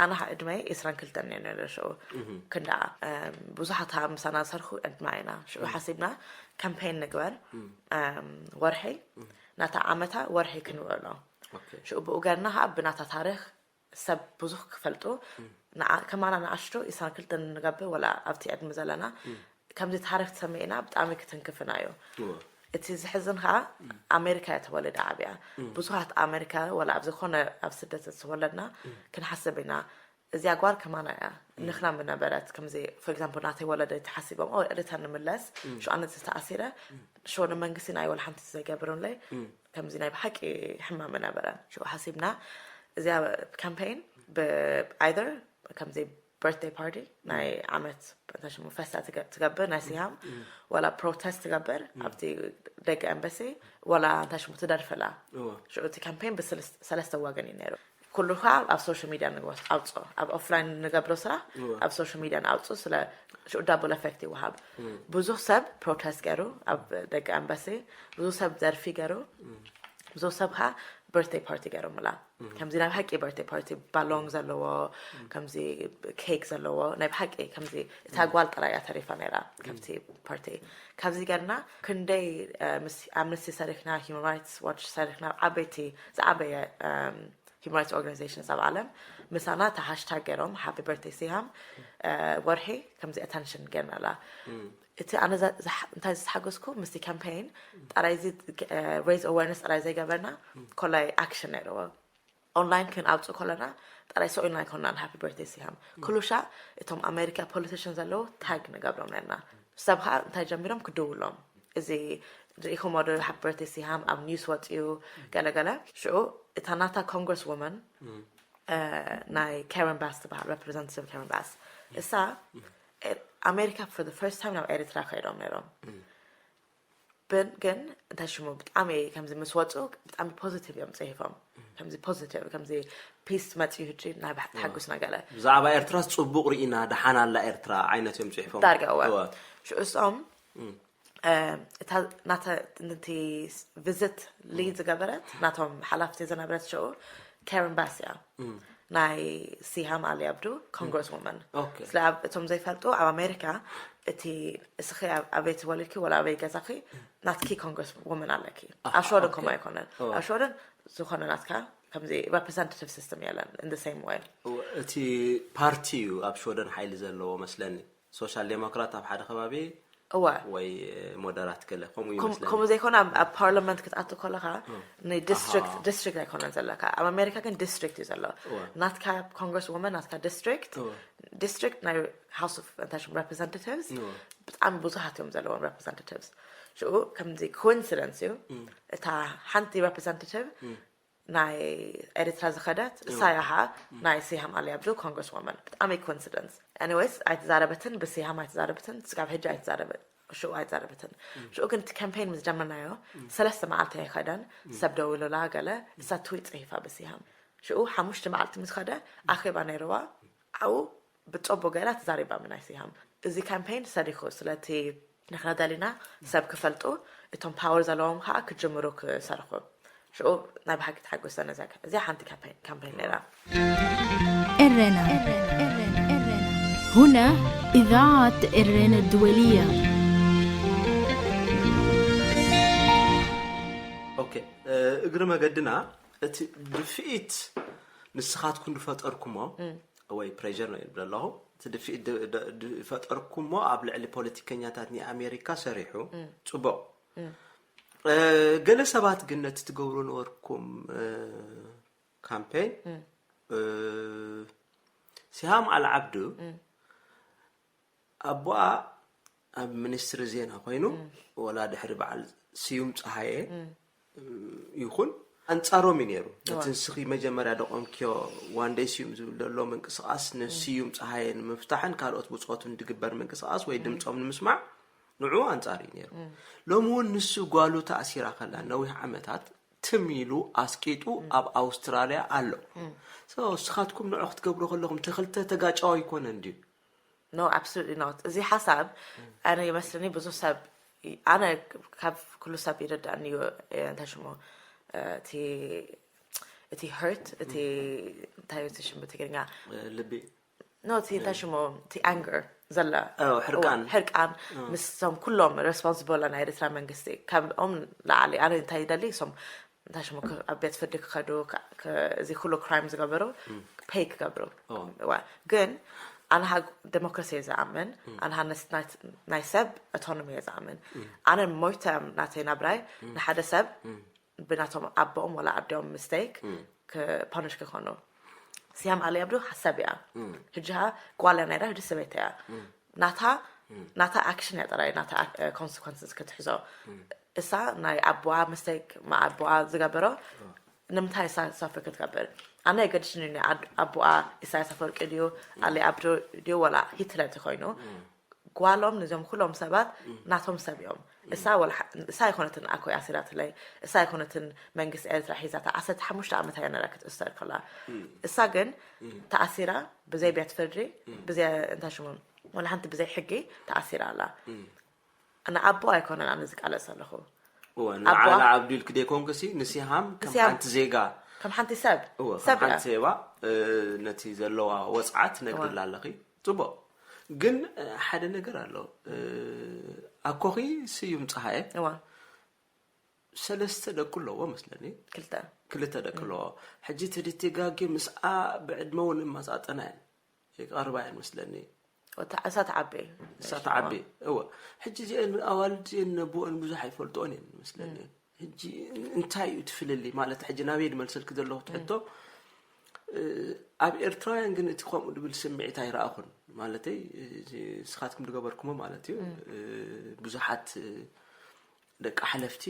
ኣነ ከዓ ዕድመይ ዒስራን ክልተን ነይሩ ነይሩ ሽኡ ክንደዓ ብዙሓት ምሳና ዝሰርሑ ዕድማ ኢና ሽኡ ሓሲብና ካምፔን ንግበር ወርሒ ናታ ዓመታ ወርሒ ክንውዕሎ ሽኡ ብኡ ገርና ከዓ ብናታ ታሪክ ሰብ ብዙሕ ክፈልጡ ከማና ንኣሽቱ ኢሳን ክልተ ንገብር ወላ ኣብቲ ዕድሚ ዘለና ከምዚ ታሪክ ተሰሚዕና ብጣዕሚ ክትንክፍና እዩ። እቲ ዝሕዝን ከዓ ኣሜሪካ እያ ተወለደ ዓብያ። ብዙሓት ኣሜሪካ ወላ ኣብ ዝኾነ ኣብ ስደት ዝተወለድና ክንሓስብ ኢና። እዚኣ ጓል ከማና እያ ንኽና ምነበረት። ከምዚ for example ናተይ ወለደ ተሓሲቦም ኦ እደታ ንምለስ ሽኣነት ዝተኣሲረ ሽወነ መንግስቲ ናይ ወላ ሓንቲ ዘይገብርንለይ ከምዚ ናይ ብሓቂ ሕማም ነበረ። ሽኡ ሓሲብና እዚኣ ካምፔን ብኣይደር ከምዚ birthday party ናይ ዓመት እንታይ ሽሙ ፈስታ ትገብር ናይ ስያም ወላ ፕሮቴስት ትገብር ኣብቲ ደቂ ኤምባሲ ወላ እንታይ ሽሙ ትደርፍላ። ሽኡ እቲ ካምፔን ብሰለስተ ወገን እዩ ነይሩ። ኩሉ ከዓ ኣብ ሶሻል ሚድያ ንግበስ ኣውፅኦ ኣብ ኦፍላይን ንገብሮ ስራሕ ኣብ ሶሻል ሚድያ ንኣውፅኦ ስለ ሽኡ ዳብል ኤፌክት ይወሃብ። ብዙሕ ሰብ ፕሮቴስት ገይሩ ኣብ ደቂ ኤምባሲ ብዙሕ ሰብ ደርፊ ገይሩ ብዙሕ ሰብ ከዓ birthday party ገይሮምላ። ከምዚ ናይ ብሓቂ birthday party ባሎን ዘለዎ ከምዚ ኬክ ዘለዎ ናይ ብሓቂ ከምዚ እታ ጓል ጥራይ እያ ተሪፋ ነይራ ካብቲ ፓርቲ። ካብዚ ገርና ክንደይ ምስ ኣምነስቲ ሰሪሕና human rights watch ሰሪሕና ዓበይቲ ዝዓበየ human rights organizations ኣብ ዓለም ምሳና እታ ሃሽታግ ገይሮም ሃፒ በርቴ ሲሃም ወርሒ ከምዚ ኣተንሽን ገርናላ። እቲ ኣነ እንታይ ዝተሓገዝኩ ምስቲ ካምፔይን ጥራይ እዚ raise awareness ጥራይ ዘይገበርና ኮላይ ኣክሽን ነይርዎ። ኦንላይን ክንኣውፅእ ከለና ጥራይ ሰው ኢልና ኣይኮናን ሃፒ በርቴ ሲሃም ኩሉሻ እቶም ኣሜሪካ ፖለቲሽን ዘለዉ ታግ ንገብሮም ነርና። ሰብ ከዓ እንታይ ጀሚሮም ክድውሎም እዚ ርኢኹም ወደ ሃፒ በርቴ ሲሃም ኣብ ኒውስ ወፅዩ ገለገለ። ሽዑ እታ ናታ ኮንግረስ ወመን ናይ ካረን ባስ ትበሃል ሬፕሬዘንታቲቭ ካረን ባስ እሳ ኣሜሪካ for the first time ናብ ኤርትራ ከይዶም ነይሮም። ብን ግን እንታይ ሽሙ ብጣዕሚ ከምዚ ምስ ወፁ ብጣዕሚ ፖዚቲቭ እዮም ፅሒፎም። ከምዚ ፖዚቲቭ ከምዚ ፒስ መፅዩ ህጂ ናይ ባሕቲ ሓጉስና ገለ ብዛዕባ ኤርትራስ ፅቡቅ ርኢና ደሓን ኣላ ኤርትራ ዓይነት እዮም ፅሒፎም። ዳርጋ እወ። ሽዑ እሶም እታ ናተ ነቲ ቪዝት ሊድ ዝገበረት ናቶም ሓላፍቲ ዝነበረት ሽዑ ካረን ባስ እያ። ናይ ሲሃም ኣሊ ኣብዱ ኮንግረስ ወመን። ስለ እቶም ዘይፈልጡ ኣብ ኣሜሪካ እቲ እስኺ ኣበይ ተወሊድኪ ወላ ኣበይ ገዛኺ ናትኪ ኮንግረስ ወመን ኣለኪ። ኣብ ሸወደን ከምኡ ኣይኮነን። ኣብ ሸወደን ዝኾነ ናትካ ከምዚ ሬፕሬዘንታቲቭ ሲስተም የለን in the same way። እቲ ፓርቲ እዩ ኣብ ሸወደን ሓይሊ ዘለዎ መስለኒ። ሶሻል ዴሞክራት ኣብ ሓደ ከባቢ እወ ወይ ሞደራት ገለ ከምኡ ይመስለኒ። ከምኡ ዘይኮነ ኣብ ፓርላመንት ክትኣቱ ከለካ ንዲስትሪክት ዲስትሪክት ኣይኮነን ዘለካ። ኣብ ኣሜሪካ ግን ዲስትሪክት እዩ ዘሎ። ናትካ ኮንግረስ ወመን ናትካ ዲስትሪክት ዲስትሪክት ናይ ሃውስ ኦፍ እንታይ ሽሙ ሬፕሬዘንታቲቭስ ብጣዕሚ ብዙሓት እዮም ዘለዎም ሬፕሬዘንታቲቭስ። ሽኡ ከምዚ ኮይንሲደንስ እዩ እታ ሓንቲ ሬፕሬዘንታቲቭ ናይ ኤርትራ ዝኸደት እሳ ያሃ ናይ ሲሃም ኣሊ ኣብዱ ኮንግረስ ወመን ብጣዕሚ ኮይንሲደንስ። ኤኒዌይስ ኣይተዛረበትን ብሲሃም ኣይተዛረበትን ስጋብ ሕጂ ኣይተዛረበ ሽኡ ኣይተዛረበትን። ሽኡ ግን እቲ ካምፔን ምስ ጀመርናዮ ሰለስተ መዓልቲ ኣይኸደን ሰብ ደዊሉላ ገለ እሳ ትዊት ፅሒፋ ብሲሃም ሽኡ ሓሙሽተ መዓልቲ ምስ ኸደ ኣኼባ ነይርዋ። ዓው ብፀቦ ገይራ ተዛሪባ ምናይ ሲሃም እዚ ካምፔን ሰሪሑ ስለቲ ንሕና ደሊና ሰብ ክፈልጡ እቶም ፓወር ዘለዎም ከዓ ክጅምሩ ክሰርሑ ሽኡ ናይ ብሓቂ ተሓጎሰ ነዛ እዚኣ ሓንቲ ካምፔን ነይራ። ኤረና هنا إذاعة إرنا الدولية. ኦኬ እግሪ መገድና እቲ ድፍኢት ንስኻትኩም ዝፈጠርኩሞ ወይ ፕሬር ነው ይብል ኣለኹ እቲ ድፍኢት ዝፈጠርኩሞ ኣብ ልዕሊ ፖለቲከኛታት ናይ ኣሜሪካ ሰሪሑ ፅቡቕ። ገለ ሰባት ግን ነቲ ትገብሩ ነበርኩም ካምፔን ሲሃም ኣልዓብዱ ኣቦኣ ኣብ ሚኒስትሪ ዜና ኮይኑ ወላ ድሕሪ በዓል ስዩም ፀሃየ ይኹን ኣንፃሮም እዩ ነይሩ። ነቲ ንስኺ መጀመርያ ደቆምክዮ ዋንደይ ስዩም ዝብል ዘሎ ምንቅስቃስ ንስዩም ፀሃየ ንምፍታሕን ካልኦት ብፆቱን ዝግበር ምንቅስቃስ ወይ ድምፆም ንምስማዕ ንዕኡ ኣንፃር እዩ ነይሩ። ሎሚ እውን ንሱ ጓሉ ተኣሲራ ከላ ነዊሕ ዓመታት ትም ኢሉ ኣስቂጡ ኣብ ኣውስትራልያ ኣሎ። ንስኻትኩም ንዑ ክትገብሩ ከለኹም እቲ ክልተ ተጋጫዊ ኣይኮነን ድዩ? No, absolutely not። እዚ ሓሳብ ኣነ ይመስለኒ ብዙሕ ሰብ ኣነ ካብ ኩሉ ሰብ ይረዳእኒ እዩ። እንታይ ሽሙ እቲ እቲ hurt እቲ እንታይ እቲ ሽሙ ትግርኛ ልቢ ኖ እቲ እንታይ ሽሙ እቲ ኣንገር ዘላ ሕርቃን ሕርቃን ምስቶም ኩሎም ሬስፖንስብል ናይ ኤርትራ መንግስቲ ካብኦም ላዓሊ ኣነ እንታይ ይደሊ ሶም እንታይ ሽሙ ክ- ኣብ ቤት ፍርዲ ክኸዱ ካ- ክ- እዚ ኩሉ ክራይም ዝገበሩ ፔይ ክገብሩ ዋ ግን ኣንሃ ዴሞክራሲ እየ ዝኣምን ኣንሃ ነስ- ናይ- ናይ ሰብ ኣቶኖሚ እየ ዝኣምን ኣነ ሞይተ ናተይ ናብራይ ንሓደ ሰብ ብናቶም ኣቦኦም ወላ ኣዲኦም ሚስቴክ ፓኒሽ ክኾኑ ሲያም ኣሊ ኣብዱ ሓሳብ እያ ህጂ ጓል እያ ናይራ ህጂ ሰበይቲ እያ ናታ ናታ ኣክሽን እያ ጥራይ ናታ ኮንስኮንስስ ክትሕዞ እሳ ናይ ኣቦኣ ሚስቴክ ኣቦኣ ዝገበሮ ንምንታይ እሳ ሳፍር ክትገብር ኣነ የገድሽኒ ኣቦኣ ኢሳያስ ኣፈወርቂ ድዩ ኣሊ ኣብዱ ድዩ ወላ ሂትለር ተኮይኑ ጓሎም ነዚኦም ኩሎም ሰባት ናቶም ሰብ እዮም እሳ ወላ እሳ ኣይኮነትን ኣኮይ ኣሲራትለይ እሳ ኣይኮነትን መንግስቲ ኤርትራ ሒዛታ ዓሰርተ ሓሙሽተ ዓመት እያ ነራ ክትእሰር ከላ እሳ ግን ተኣሲራ ብዘይ ቤት ፍርዲ ብዘይ እንታይ ሽሙ ወላ ሓንቲ ብዘይ ሕጊ ተኣሲራ ኣላ ንኣቦ ኣይኮነን ኣነ ዝቃለስ ኣለኹ ንዓላ ዓብዱ ኢልክ ደይኮንክሲ ንሲሃም ከም ሓንቲ ዜጋ ከም ሓንቲ ሰብ እወ፣ ከም ሰብ እያ ሓንቲ ዜባ እ፣ ነቲ ዘለዋ ወፅዓት ነግርላ ኣለኺ። ፅቡቅ ግን እ፣ ሓደ ነገር ኣሎ። እ፣ ኣኮኺ ስዩም ፀሃየ እዋ ሰለስተ ደቂ ኣለዎ መስለኒ። ክልተ ክልተ ደቂ ኣለዎ። ሕጂ ተደተጋጊ ምስኣ ብዕድመ እውን እማፃጠና እየን። ይቀርባ እየን መስለኒ። ወታ እሳ ትዓቢ እሳ ትዓቢ እወ ሕጂ እዚአን ኣዋልድ እዚአን ነቦአን ብዙሕ ኣይፈልጥኦን እየን መስለኒ። ሕጂ እንታይ እዩ እቲ ፍልልይ ማለት ሕጂ ናበይ ድመልሰልኪ ዘለኹ ትሕቶ ኣብ ኤርትራውያን ግን እቲ ከምኡ ድብል ስምዒት ኣይረኣኹን ማለተይ ንስኻትኩም ድገበርኩሞ ማለት እዩ ብዙሓት ደቂ ሓለፍቲ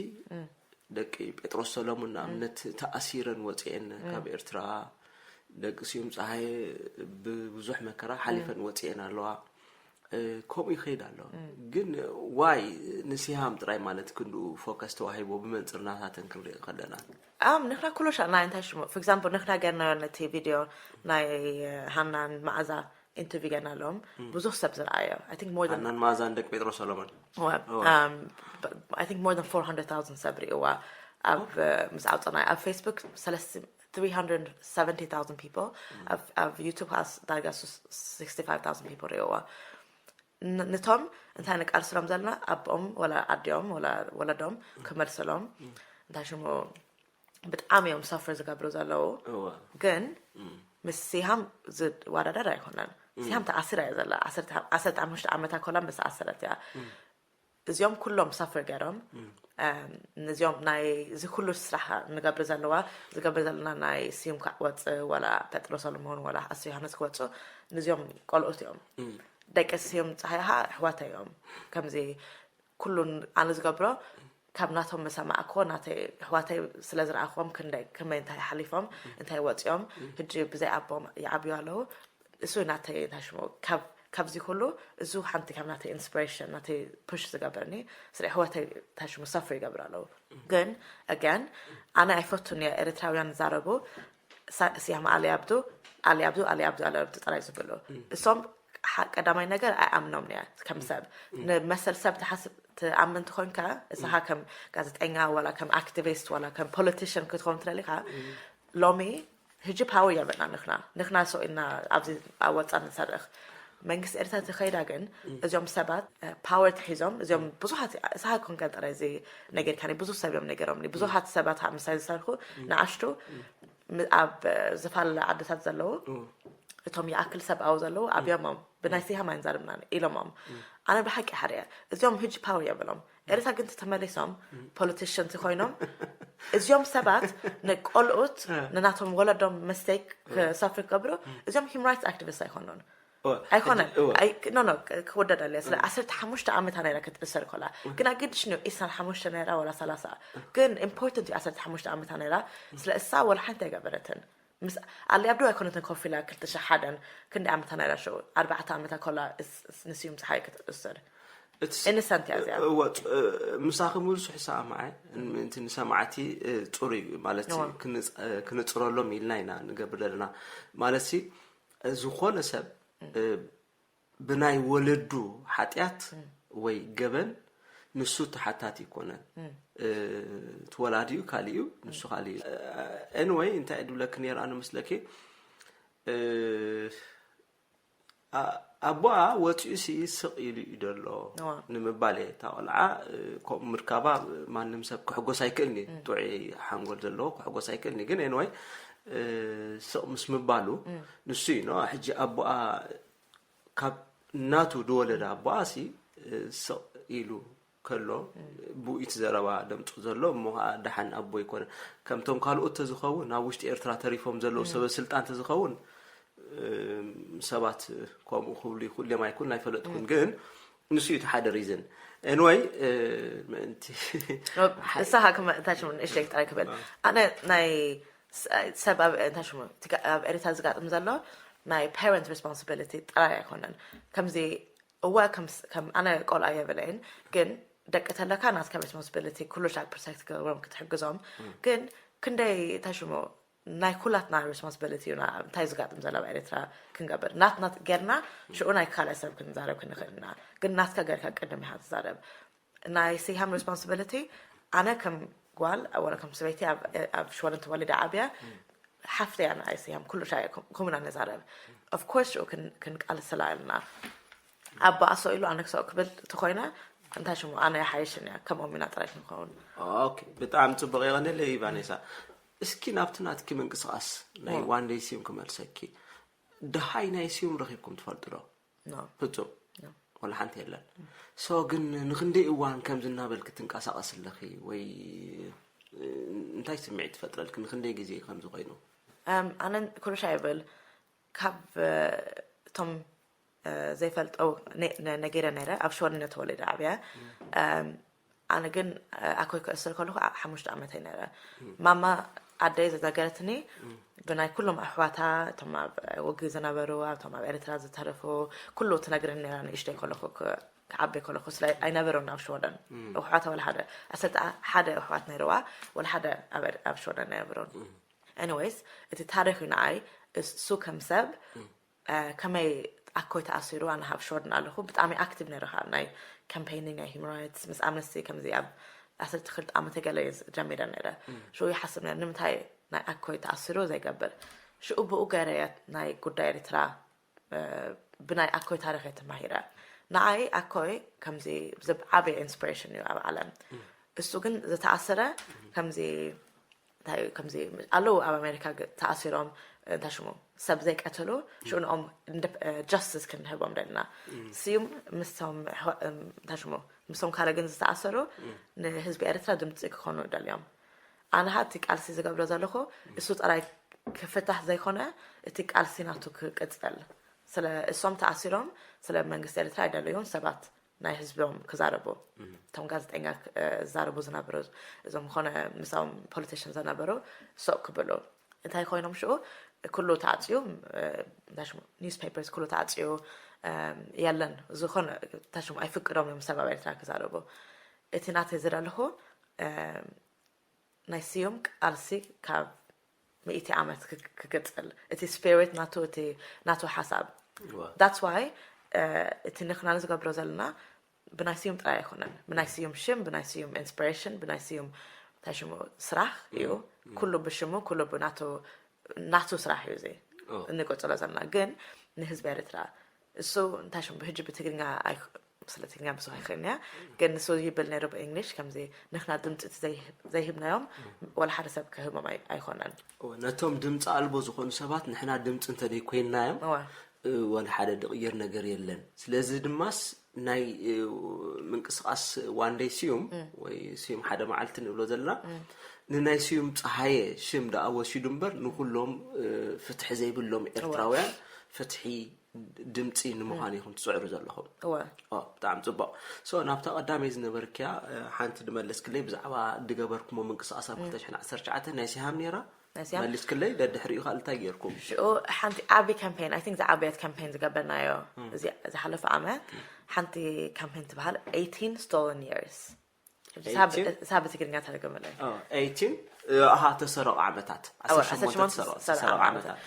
ደቂ ጴጥሮስ ሰሎሙን ንኣብነት ተኣሲረን ወፅኤን ካብ ኤርትራ ደቂ ስዩም ፀሃየ ብብዙሕ መከራ ሓሊፈን ወፅኤን ኣለዋ ከምኡ ይኸይድ ኣሎ ግን ዋይ ንሲሃም ጥራይ ማለት ክንድኡ ፎከስ ተዋሂቦ ብመንፅር ናታተን ክንርኢ ከለና ኣም ንሕና ኩሉ ሻ ናይ እንታይ ሽሙ for example ንሕና ገርናዮ ነቲ ቪድዮ ናይ ሃናን መዓዛ ኢንተርቪው ገና ኣለዎም ብዙሕ ሰብ ዝረኣዮ I think more than ሃናን መዓዛን ደቂ ጴጥሮስ ሰሎሞን Well, um, but I think more than four hundred thousand ሰብ ርእዋ ኣብ ምስ ኣውፅናዮ ኣብ ፌስቡክ ሰለስተ three hundred seventy thousand people ኣብ ኣብ ዩቱብ has ዳርጋ sixty five thousand people ርእዋ ን- ንቶም እንታይ ንቃልስሎም ዘለና ኣቦኦም ወላ ኣዲኦም ወላ ወለዶም ክመልስሎም እንታይ ሽሙ ብጣዕሚ እዮም ሰፍር ዝገብሩ ዘለዉ እወ ግን ምስ ሲሃም ዝወዳደር ኣይኮነን ሲሃም ተኣሲራ እያ ዘላ ዓሰርተ ሓሙሽተ ዓመታ ኮላ ምስ ኣሰረት እያ እዚኦም ኩሎም ሳፍር ገይሮም ነዚኦም ናይ እዚ ኩሉ ስራሕ ንገብር ዘለዋ ዝገብር ዘለና ናይ ስዩም ክወፅእ ወላ ጴጥሮ ሰሎሞን ወላ ኣስ ዮሃንስ ክወፁ ነዚኦም ቆልኡት እዮም ደቂ ስዩም ፀሃይ ኸዓ ኣሕዋተይ እዮም ከምዚ ኩሉ ኣነ ዝገብሮ ካብ ናቶም መሰማዕክዎ ናተይ ኣሕዋተይ ስለ ዝረኣክዎም ክንደይ ከመይ እንታይ ሓሊፎም እንታይ ወፂኦም ሕጂ ብዘይ ኣቦም ይዓብዩ ኣለዉ እሱ ናተይ እንታይ ሽሙ ካብ ካብዚ ኩሉ እዙ ሓንቲ ካብ ናተይ ኢንስፒሬሽን ናተይ ፑሽ ዝገብረኒ ስለ ኣሕዋተይ እንታይ ሽሙ ሰፍር ይገብሩ ኣለዉ ግን ኣጋን ኣነ ኣይፈቱን እየ ኤርትራውያን ዝዛረቡ ሲያም ኣሊ ኣብዱ ኣሊ ኣብዱ ኣሊ ኣብዱ ኣሊ ኣብዱ ጥራይ ዝብሉ እሶም ቀዳማይ ነገር ኣይኣምኖም እያ ከም ሰብ ንመሰል ሰብ ትሓስብ ትኣምን ትኾንካ እሳኻ ከም ጋዜጠኛ ዋላ ከም ኣክቲቪስት ዋላ ከም ፖለቲሽን ክትኸውን ትደሊኻ ሎሚ ህጂ ፓወር የብልና ንኽና ንኽና ሰው ኢና ኣብዚ ኣብ ወፃ ንሰርሕ መንግስቲ ኤርትራ ተኸይዳ ግን እዚኦም ሰባት ፓወር ተሒዞም እዚኦም ብዙሓት እሳኻ ኮንካ ጥራይ እዚ ነገር ካኒ ብዙ ሰብ እዮም ነገሮም ብዙሓት ሰባት ምሳይ ዝሰርሑ ንኣሽቱ ኣብ ዝፋለ ዓድታት ዘለዉ እቶም ይኣክል ሰብ ኣው ዘለዉ ኣብዮሞም ብናይ ሲሃም ኣይንዛርብና ኢሎሞም ኣነ ብሓቂ ሓደ እያ እዚኦም ህጂ ፓወር የብሎም ኤርትራ ግን ተመሊሶም ፖለቲሽንስ ኮይኖም እዚኦም ሰባት ንቆልኡት ንናቶም ወለዶም መስቴክ ክሰፍር ክገብሩ እዚኦም ሂም ራይትስ ኣክቲቪስት ኣይኮኑን ኣይኮነን ኖ ኖ ክወደድ ኣለያ ስለ ዓሰርተ ሓሙሽተ ዓመታ ነይራ ክትእሰር ኮላ ግን ኣገድሽ ኒው ኢሳን ሓሙሽተ ነይራ ወላ ሰላሳ ግን ኢምፖርተንት እዩ ዓሰርተ ሓሙሽተ ዓመታ ነይራ ስለ እሳ ወላ ሓንቲ ኣይገበረትን ምስ ኣሊ ኣብዱ ኣይኮነትን ኮፍ ኢላ ክልተ ሽሕ ሓደን ክንዲ ዓመታ ነይራ ሸው ኣርባዕተ ዓመታ ኮላ ንስዩም ፀሓይ ክትእሰር ኢንሰንት እያ እዚኣ ምሳኺ ሙሉ ስሕሳ ኣማዐ ምእንቲ ንሰማዕቲ ፅሩይ ማለት ክንፅረሎም ኢልና ኢና ንገብር ዘለና ማለት ዝኾነ ሰብ ብናይ ወለዱ ሓጢኣት ወይ ገበን ንሱ ተሓታቲ ይኮነን። እቲ ወላዲኡ ካሊእ እዩ፣ ንሱ ካሊእ እዩ። Anyway እንታይ እየ ድብለኪ ነይረ ኣነ መስለኪ ኣቦኣ ወፂኡ ሲ ስቕ ኢሉ እዩ ዘሎ ንምባል እየ። እታ ቆልዓ ከምኡ ምርካባ ማንም ሰብ ክሕጎስ ኣይክእልኒ። ጥዑይ ሓንጎል ዘለዎ ክሕጎስ ኣይክእልኒ። ግን ኤንወይ ስቕ ምስ ምባሉ ንሱ እዩ ኖ ሕጂ ኣቦኣ ካብ ናቱ ዝወለደ ኣቦኣ ሲ ስቕ ኢሉ ከሎ ብኡ እቲ ዘረባ ደምፁ ዘሎ እሞ ከዓ ደሓን ኣቦ ይኮነ። ከምቶም ካልኦት ተዝኸውን ናብ ውሽጢ ኤርትራ ተሪፎም ዘለዉ ሰበ ስልጣን ተዝኸውን ሰባት ከምኡ ክብሉ ይኽእሉ እዮም ኣይኩን ኣይፈለጥኩን። ግን ንሱ እዩ እቲ ሓደ ሪዝን። ኤንወይ ምእንቲ ንስኻ ክመእታሽ እውን እሸክ ጥራይ ክብል ኣነ ናይ ሰብ ኣብ እንታይ ሽሙ ኣብ ኤሪታ ዝጋጥም ዘሎ ናይ parent responsibility ጥራይ ኣይኮነን። ከምዚ እዋ ኣነ ቆልዓ የብለይን፣ ግን ደቂ ተለካ ናትካ responsibility ኩሉ ሻ protect ክገብሮም ክትሕግዞም። ግን ክንደይ እንታይ ሽሙ ናይ ኩላትና responsibility እዩና እንታይ ዝጋጥም ዘሎ ኣብ ኤሪትራ ክንገብር ናትና ጌርና ሽኡ ናይ ካልእ ሰብ ክንዛረብ ክንኽእል ኢና። ግን ናትካ ጌርካ ቅድም ኢኻ ትዛረብ። ናይ ሲሃም responsibility ኣነ ከም ጓል ወላ ከም ሰበይቲ ኣብ ሽወደን ተወሊደ ዓብያ ሓፍተ እያ ንዓይ ሲሃም ኩሉ ሻ ከምኡና ነዛረብ። Of course ሽኡ ክንቃልስላ ኣለና። ኣቦኣ ሰው ኢሉ ኣነ ክሰው ክብል ተኮይነ እንታይ ሽሙ ኣነ ይሓይሽን እያ ከምኦም ኢና ጥራይ ክንኸውን። ብጣዕሚ ፅቡቅ የቀንለይ ቫኔሳ። እስኪ ናብቲ ናትኪ ምንቅስቃስ ናይ one day ሲም ክመልሰኪ። ደሃይ ናይ ሲም ረኪብኩም ትፈልጡ ዶ? ፍጹም ወላ ሓንቲ የለን። ሶ ግን ንክንደይ እዋን ከምዚ እናበልክ ትንቀሳቀስ ኣለኺ ወይ እንታይ ስምዒት ትፈጥረልክ ንክንደይ ግዜ ከምዚ ኮይኑ? ኣነ ኩሉሻ ይብል ካብ እቶም ዘይፈልጠው ነጊረ ነረ ኣብ ሸወደን ተወሊደ ዓብያ። ኣነ ግን ኣኮይ ክእስር ከለኹ ሓሙሽተ ዓመተይ ነረ። ማማ ኣደይ ዝነገረትኒ ብናይ ኩሎም ኣሕዋታ እቶም ኣብ ውግእ ዝነበሩ ኣብቶም ኣብ ኤርትራ ዝተረፉ ኩሉ ትነግረኒ ነራ ንእሽተይ ከለኹ ክዓበይ ከለኹ ስለ ኣይነበሩን ኣብ ሸወደን። ኣሕዋታ ወላ ሓደ ኣሰልጣ ሓደ ኣሕዋት ነይርዋ ወላ ሓደ ኣብ ሸወደን ኣይነበሩን። Anyways እቲ ታሪኽ እዩ ንዓይ እሱ ከም ሰብ ከመይ ኣኮይ ተኣሲሩ ኣነ ሃብ ሾርን ኣለኹ ብጣዕሚ ኣክቲቭ ነረ ካብ ናይ ካምፔይኒንግ ናይ ሂማን ራይትስ ምስ ኣምነስቲ ከምዚ ኣብ ዓሰርተ ክልተ ዓመተ ገለ እየ ጀሚረ ነረ። ሽኡ ይሓስብ ነረ ንምንታይ ናይ ኣኮይ ተኣሲሩ ዘይገብር። ሽኡ ብኡ ገይረ እየ ናይ ጉዳይ ኤርትራ ብናይ ኣኮይ ታሪኽ እየ ተማሂረ። ንዓይ ኣኮይ ከምዚ ዝዓበየ ኢንስፒሬሽን እዩ ኣብ ዓለም። እሱ ግን ዝተኣሰረ ከምዚ እንታይ እዩ ከምዚ ኣለዉ ኣብ ኣሜሪካ ተኣሲሮም እንታይ ሽሙ ሰብ ዘይቀተሉ ሽኡ ንኦም ጀስቲስ ክንህቦም ደልና። ስዩም ምስቶም እንታይ ሽሙ ምስቶም ካልእ ግን ዝተኣሰሩ ንህዝቢ ኤርትራ ድምፂ ክኾኑ ደልዮም። ኣነሃ እቲ ቃልሲ ዝገብሮ ዘለኹ እሱ ጥራይ ክፍታሕ ዘይኮነ እቲ ቃልሲ ናቱ ክቅፅል ስለ እሶም ተኣሲሮም ስለ መንግስቲ ኤርትራ ኣይደለዩን ሰባት ናይ ህዝቦም ክዛረቡ እቶም ጋዜጠኛ ዝዛረቡ ዝነበሩ እዞም ኮነ ምሳም ፖለቲሽን ዝነበሩ ሶቅ ክብሉ እንታይ ኮይኖም ሽኡ ኩሉ ተዓፅዩ ኒውስፔፐርስ ኩሉ ተዓፅዩ የለን ዝኾነ ታሽሙ ኣይፍቅዶም እዮም ሰብ ኣብ ኤርትራ ክዛረቡ። እቲ ናተይ ዝደለኹ ናይ ስዩም ቃልሲ ካብ ሚእቲ ዓመት ክቅፅል እቲ ስፒሪት ናቱ እቲ ናቱ ሓሳብ that's why እቲ ንክና ዝገብሮ ዘለና ብናይ ስዩም ጥራይ ኣይኮነን ብናይ ስዩም ሽም ብናይ ስዩም ኢንስፒሬሽን ብናይ ስዩም እንታይ ሽሙ ስራሕ እዩ። ኩሉ ብሽሙ ኩሉ ብናቱ ናቱ ስራሕ እዩ እዚ እንቆፅሎ ዘለና ግን ንህዝቢ ኤርትራ እሱ እንታይ ሽሙ ብህጂ ብትግርኛ ስለ ትግርኛ ብዙሕ ኣይክእልን እያ ግን ንሱ ይብል ነይሩ ብእንግሊሽ ከምዚ ንሕና ድምፂ ዘይህብናዮም ወላ ሓደ ሰብ ክህቦም ኣይኮነን። ነቶም ድምፂ ኣልቦ ዝኾኑ ሰባት ንሕና ድምፂ እንተደይኮይንናዮም ወላ ሓደ ድቕይር ነገር የለን። ስለዚ ድማስ ናይ ምንቅስቃስ ዋንደይ ስዩም ወይ ስዩም ሓደ መዓልቲ ንብሎ ዘለና ንናይ ስዩም ፀሃየ ሽም ደኣ ወሲዱ እምበር ንኩሎም ፍትሒ ዘይብሎም ኤርትራውያን ፍትሒ ድምፂ ንምዃን ኢኹም ትፅዕሩ ዘለኹም። ብጣዕሚ ፅቡቅ። ሶ ናብታ ቀዳመይ ዝነበርክያ ሓንቲ ድመለስክለይ ብዛዕባ ድገበርኩሞ ምንቅስቃስ ኣብ ክልተ ሽሕን ዓሰርተ ትሽዓተን ናይ ሲሃም ነይራ መሊስክለይ ደድሕሪኡ ካልእ እንታይ ጌርኩም? ሽኡ ሓንቲ ዓቢ ካምፔን ኣይ ቲንክ ዝዓበየት ካምፔን ዝገበርናዮ እዚ ዝሓለፈ ዓመት ሓንቲ ካምፔን ትበሃል eighteen stolen years ሳብ ትግርኛ ተረገመለይ። eighteen ኣሃ ተሰረቑ ዓመታት ዓሰርተ ሸሞንተ ተሰረቑ ዓመታት።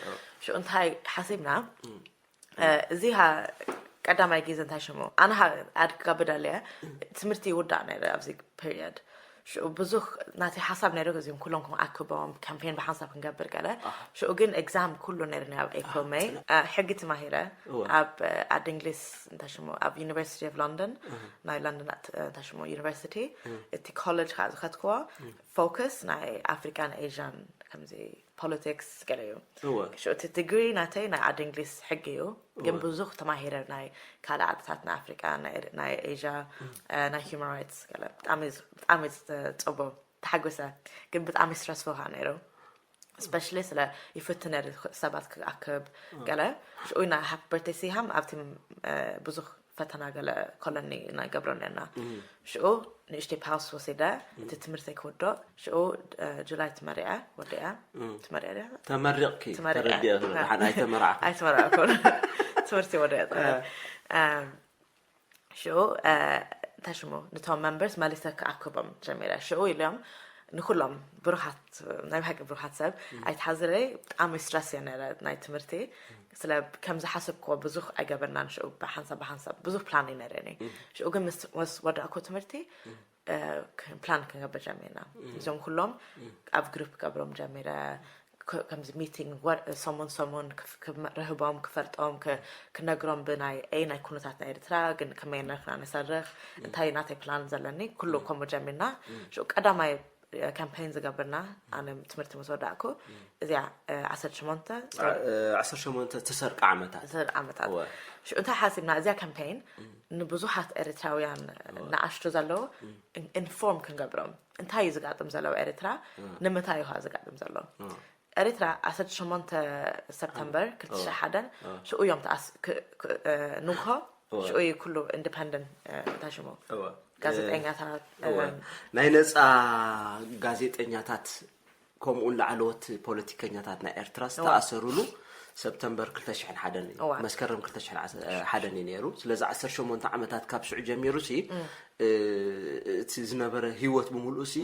ሽኡ እንታይ ሓሲብና እዚ ሃ ቀዳማይ ግዜ እንታይ ሽሙ ኣነ ሃ ኣድጋ ብዳለየ ትምህርቲ ይውዳእ ነይረ ኣብዚ ፔሪየድ ሽኡ ብዙሕ ናተይ ሓሳብ ነይሩ፣ እዚኦም ኩሎም ክኣክቦም ካምፔን ብሓንሳብ ክንገብር ገለ። ሽኡ ግን ኤግዛም ኩሉ ነይሩኒ ኣብ ኤፕሪል ሜይ። ሕጊ ተማሂረ ኣብ ዓዲ እንግሊዝ እንታይ ሽሙ ኣብ ዩኒቨርሲቲ ኦፍ ሎንደን፣ ናይ ሎንደን እንታይ ሽሙ ዩኒቨርሲቲ። እቲ ኮሌጅ ከዓ ዝኸድክዎ ፎከስ ናይ ኣፍሪካን ኤዥያን ከምዚ ፖለቲክስ ገለ እዩ። ሽኡ እቲ ዲግሪ ናተይ ናይ ዓዲ እንግሊዝ ሕጊ እዩ፣ ግን ብዙሕ ተማሂረ ናይ ካልእ ዓድታት ናይ ኣፍሪካ፣ ናይ ኤር- ናይ ኤዥያ፣ ናይ ሂማን ራይትስ ገለ ብጣዕሚ እዩ ዝ- ብጣዕሚ እዩ ዝፅቡቅ ተሓጎሰ። ግን ብጣዕሚ ስትረስፉል ከዓ ነይሩ። ስፔሻሊ ስለ ይፍትን ነይሩ ሰባት ክኣክብ ገለ። ሽኡ ኢና ሃፒ በርቴ ሲሃም ኣብቲ ብዙሕ ፈተና ገለ ኮለኒ ኢና ገብሮ ነርና። ሽኡ ንእሽተይ ፓውስ ወሲደ እቲ ትምህርተይ ክወዶ። ሽኡ ጁላይ ትመሪዐ ወዲያ ትመሪዐ ድያ? ተመሪቕኪ ተመሪዐ። ተረዲአ። ደሓን ኣይተመራዕኩ። ኣይተመራዕኩን። ትምህርቲ ወዲያ ጥራይ። ሽኡ እንታይ ሽሙ ንቶም መንበርስ መሊሰ ክኣክቦም ጀሚረ። ሽኡ ኢሎም ንኩሎም ብሩኻት ናይ ብሓቂ ብሩኻት ሰብ ኣይትሓዝለይ። ብጣዕሚ ስትረስ እየ ነረ ናይ ትምህርቲ ስለ ከም ዝሓሰብክዎ ብዙሕ ኣይገበርናን። ሽኡ ብሓንሳብ ብሓንሳብ ብዙሕ ፕላን እዩ ነረኒ። ሽኡ ግን ምስ ወስ ወዳእኩ ትምህርቲ ፕላን ክንገብር ጀሚርና። እዞም ኩሎም ኣብ ግሩፕ ገብሮም ጀሚረ። ከምዚ ሚቲንግ ሰሙን ሰሙን ርህቦም ክፈልጦም ክነግሮም ብናይ ኤይ ናይ ኩነታት ናይ ኤርትራ ግን ከመይ ነርክና ንሰርኽ እንታይ ናተይ ፕላን ዘለኒ ኩሉ ከምኡ ጀሚርና። ሽኡ ቀዳማይ ካምፔን ዝገብርና ኣነ ትምህርቲ ምስ ወዳእኩ እዚኣ ዓሰርተ ሸሞንተ ዓሰርተ ሸሞንተ ተሰርቂ ዓመታት ዓመታት ሽኡ እንታይ ሓሲብና እዚኣ ካምፔን ንብዙሓት ኤርትራውያን ንኣሽቱ ዘለዉ ኢንፎርም ክንገብሮም እንታይ እዩ ዝጋጥም ዘሎ ኤርትራ ንምንታይ እዩ ዝጋጥም ዘሎ ኤርትራ ዓሰርተ ሸሞንተ ሰፕተምበር ክልተ ሽሕ ሓደን ሽኡ እዮም ንግሆ ሽኡ እዩ ኩሉ ኢንዲፐንደንት እንታይ ሽሙ ጋዜጠኛታት ናይ ነፃ ጋዜጠኛታት ከምኡውን ላዕለዎት ፖለቲከኛታት ናይ ኤርትራ ዝተኣሰሩሉ ሰፕተምበር ክልተ ሽሕን ሓደን እዩ። መስከረም ክልተ ሽሕን ሓደን እዩ ነይሩ። ስለዚ ዓሰርተ ሸሞንተ ዓመታት ካብ ሽዑ ጀሚሩ ሲ እቲ ዝነበረ ህይወት ብምሉኡ ሲ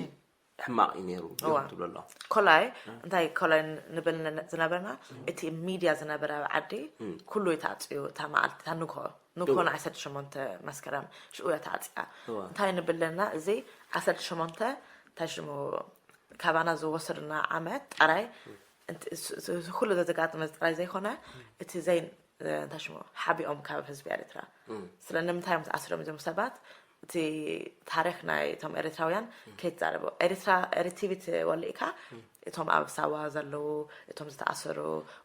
ሕማቕ እዩ ነይሩ እዮም ትብሎ ኣለዋ። ኮላይ እንታይ ኮላይ ንብል ዝነበርና እቲ ሚድያ ዝነበረ ኣብ ዓዲ ኩሉ እዩ ተዓፅዩ። እታ መዓልቲ እታ ንግሆ ንግሆ ን ዓሰርተ ሸሞንተ መስከረም ሽኡ እያ ተዓፅያ። እንታይ ንብል ኣለና እዚ ዓሰርተ ሸሞንተ እንታይ ሽሙ ካባና ዝወሰዱና ዓመት ጥራይ ኩሉ ዘዘጋጥመ ጥራይ ዘይኮነ እቲ ዘይ እንታይ ሽሙ ሓቢኦም ካብ ህዝቢ ኤርትራ ስለ ንምንታይ እዮም ተኣስሮም እዞም ሰባት እቲ ታሪክ ናይ እቶም ኤርትራውያን ከይትዛረቦ ኤርትራ ኤሪቲቪ ትወልእካ እቶም ኣብ ሳዋ ዘለዉ እቶም ዝተኣሰሩ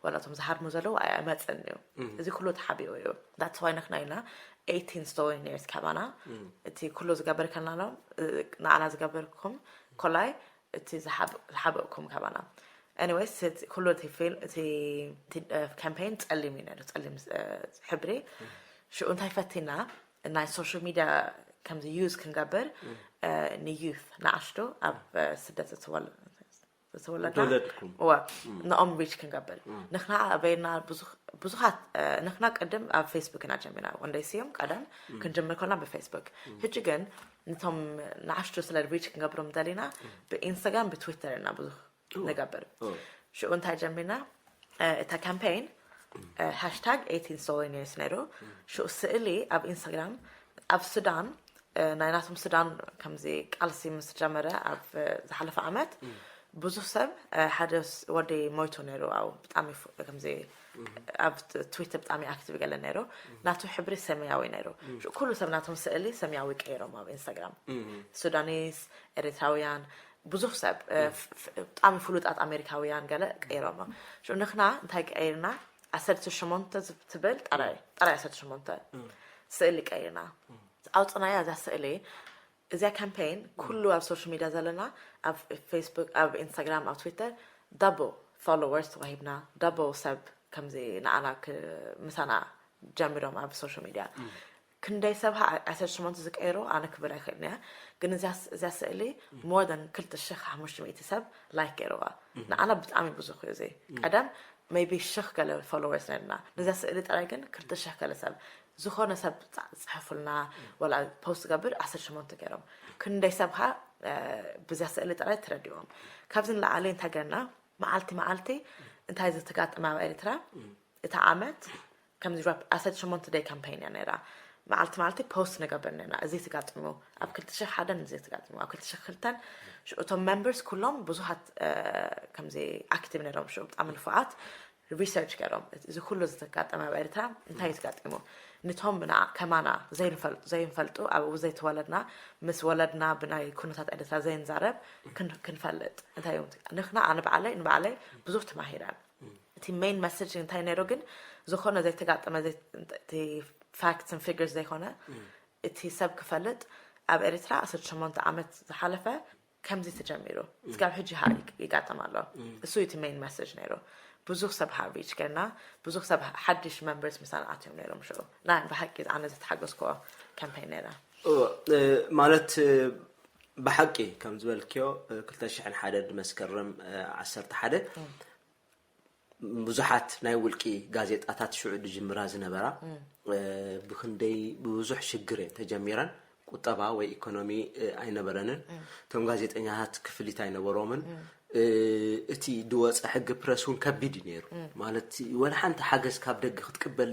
ዋላ እቶም ዝሃርሙ ዘለዉ ኣይመፅን እዩ። እዚ ኩሉ ተሓቢኡ እዩ። That's why ንሕና ኢና eighteen stolen years ካባና እቲ ኩሉ ዝገበርከናሎም ንዓና ዝገበርኩም ኮላይ እቲ ዝሓበእኩም ካባና። Anyways ኩሉ እቲ ፊልም እቲ ካምፔን ፀሊም እዩ ነይሩ ፀሊም ሕብሪ። ሽኡ እንታይ ፈቲና ናይ ሶሻል ሚድያ ከምዚ ዩዝ ክንገብር ንዩት ንኣሽቱ ኣብ ስደት ዝተወለዳ ተወለድኩም እዋ ንኦም ሪች ክንገብር ንሕና ኣበይና ብዙሓት ንሕና ቅድም ኣብ ፌስቡክ ኢና ጀሚርና ወንደይ ስዮም ቀደም ክንጀምር ከለና ብፌስቡክ ሕጂ ግን ንቶም ንኣሽቱ ስለ ሪች ክንገብሮም ደሊና ብኢንስታግራም ብትዊተር ኢና ብዙሕ ንገብር። ሽኡ እንታይ ጀሚርና እታ ካምፔን ሃሽታግ eighteen stolen years ነይሩ። ሽኡ ስእሊ ኣብ ኢንስታግራም ኣብ ሱዳን ናይ ናቶም ሱዳን ከምዚ ቃልሲ ምስ ጀመረ ኣብ ዝሓለፈ ዓመት ብዙሕ ሰብ ሓደ ወዲ ሞይቱ ነይሩ ኣብ ብጣዕሚ ከምዚ ኣብ ትዊተር ብጣዕሚ ኣክቲቭ ገለ ነይሩ። ናቱ ሕብሪ ሰማያዊ ነይሩ። ኩሉ ሰብ ናቶም ስእሊ ሰማያዊ ቀይሮም ኣብ ኢንስታግራም ሱዳኒስ ኤርትራውያን ብዙሕ ሰብ ብጣዕሚ ፍሉጣት ኣሜሪካውያን ገለ ቀይሮሞ። ሽኡ ንሕና እንታይ ቀይርና ዓሰርተ ሸሞንተ ትብል ጥራይ ጥራይ ዓሰርተ ሸሞንተ ስእሊ ቀይርና ኣውፅናያ እዛ ስእሊ እዚኣ ካምፔን ኩሉ ኣብ ሶሻል ሚድያ ዘለና ኣብ ፌስቡክ ኣብ ኢንስታግራም ኣብ ትዊተር double followers ተዋሂብና double ሰብ ከምዚ ንዓና ምሳና ጀሚሮም ኣብ ሶሻል ሚድያ ክንደይ ሰብ ዓሰርተ ሸሞንተ ዝቀይሮ ኣነ ክብል ኣይክእልን እያ። ግን እዚኣ ስእሊ more than ክልተ ሽሕ ሓሙሽተ ሚእቲ ሰብ ላይክ ገይርዋ። ንዓና ብጣዕሚ ብዙሕ እዩ እዚ። ቀደም maybe ሽሕ ገለ followers ነርና ነዛ ስእሊ ጥራይ ግን ክልተ ሽሕ ገለ ሰብ ዝኾነ ሰብ ፅሕፉልና ወላ ፖስት ገብር ዓሰርተ ሸሞንተ ገይሮም ክንደይ ሰብ ካ ብዛ ስእሊ ጥራይ ተረዲዎም። ካብዚ ንላዓሊ እንታይ ገርና መዓልቲ መዓልቲ እንታይ ዝተጋጠመ ኣብ ኤርትራ እታ ዓመት ከምዚ ዓሰርተ ሸሞንተ day campaign እያ ነይራ። መዓልቲ መዓልቲ ፖስት ንገብር ነና። እዚ ተጋጥሙ ኣብ ክልተ ሽሕ ሓደን እዚ ተጋጥሙ ኣብ ክልተ ሽሕ ክልተን። እቶም ሜምበርስ ኩሎም ብዙሓት ከምዚ ኣክቲቭ ነይሮም፣ ሽዑ ብጣዕሚ ንፉዓት ሪሰርች ገይሮም። እዚ ኩሉ ዝተጋጠመ ኣብ ኤርትራ እንታይ እዩ ተጋጢሙ? ንቶም ከማና ዘይንፈልጡ ኣብኡ ዘይተወለድና፣ ምስ ወለድና ብናይ ኩነታት ኤርትራ ዘይንዛረብ ክንፈልጥ እንታይ እዮም? ንክና ኣነ ባዕለይ ንባዕለይ ብዙሕ ተማሂረን። እቲ ሜን መሰጅ እንታይ ነይሩ ግን? ዝኾነ ዘይተጋጠመ እቲ ፋክትስ ን ፊግርስ ዘይኮነ እቲ ሰብ ክፈልጥ ኣብ ኤርትራ ዓሰርተ ሸሞንተ ዓመት ዝሓለፈ ከምዚ ተጀሚሩ ስጋብ ሕጂ ይጋጠም ኣሎ። እሱ እቲ ሜን መሰጅ ነይሩ። ብዙሕ ሰብ ሃርቪች ገና ብዙሕ ሰብ ሓድሽ መንበርስ ምሳን ኣትዮም ነይሮም። ሽዑ ናይ ብሓቂ ኣነ ዝተሓገዝክዎ ካምፔን ነይራ። ማለት ብሓቂ ከም ዝበልክዮ ክልተ ሽሕን ሓደን መስከረም ዓሰርተ ሓደ ብዙሓት ናይ ውልቂ ጋዜጣታት ሽዑ ድጅምራ ዝነበራ ብክንደይ ብብዙሕ ሽግር እየን ተጀሚረን። ቁጠባ ወይ ኢኮኖሚ ኣይነበረንን። እቶም ጋዜጠኛታት ክፍሊት ኣይነበሮምን። እቲ ድወፀ ሕጊ ፕረስ እውን ከቢድ እዩ ነይሩ። ማለት ወላ ሓንቲ ሓገዝ ካብ ደገ ክትቅበል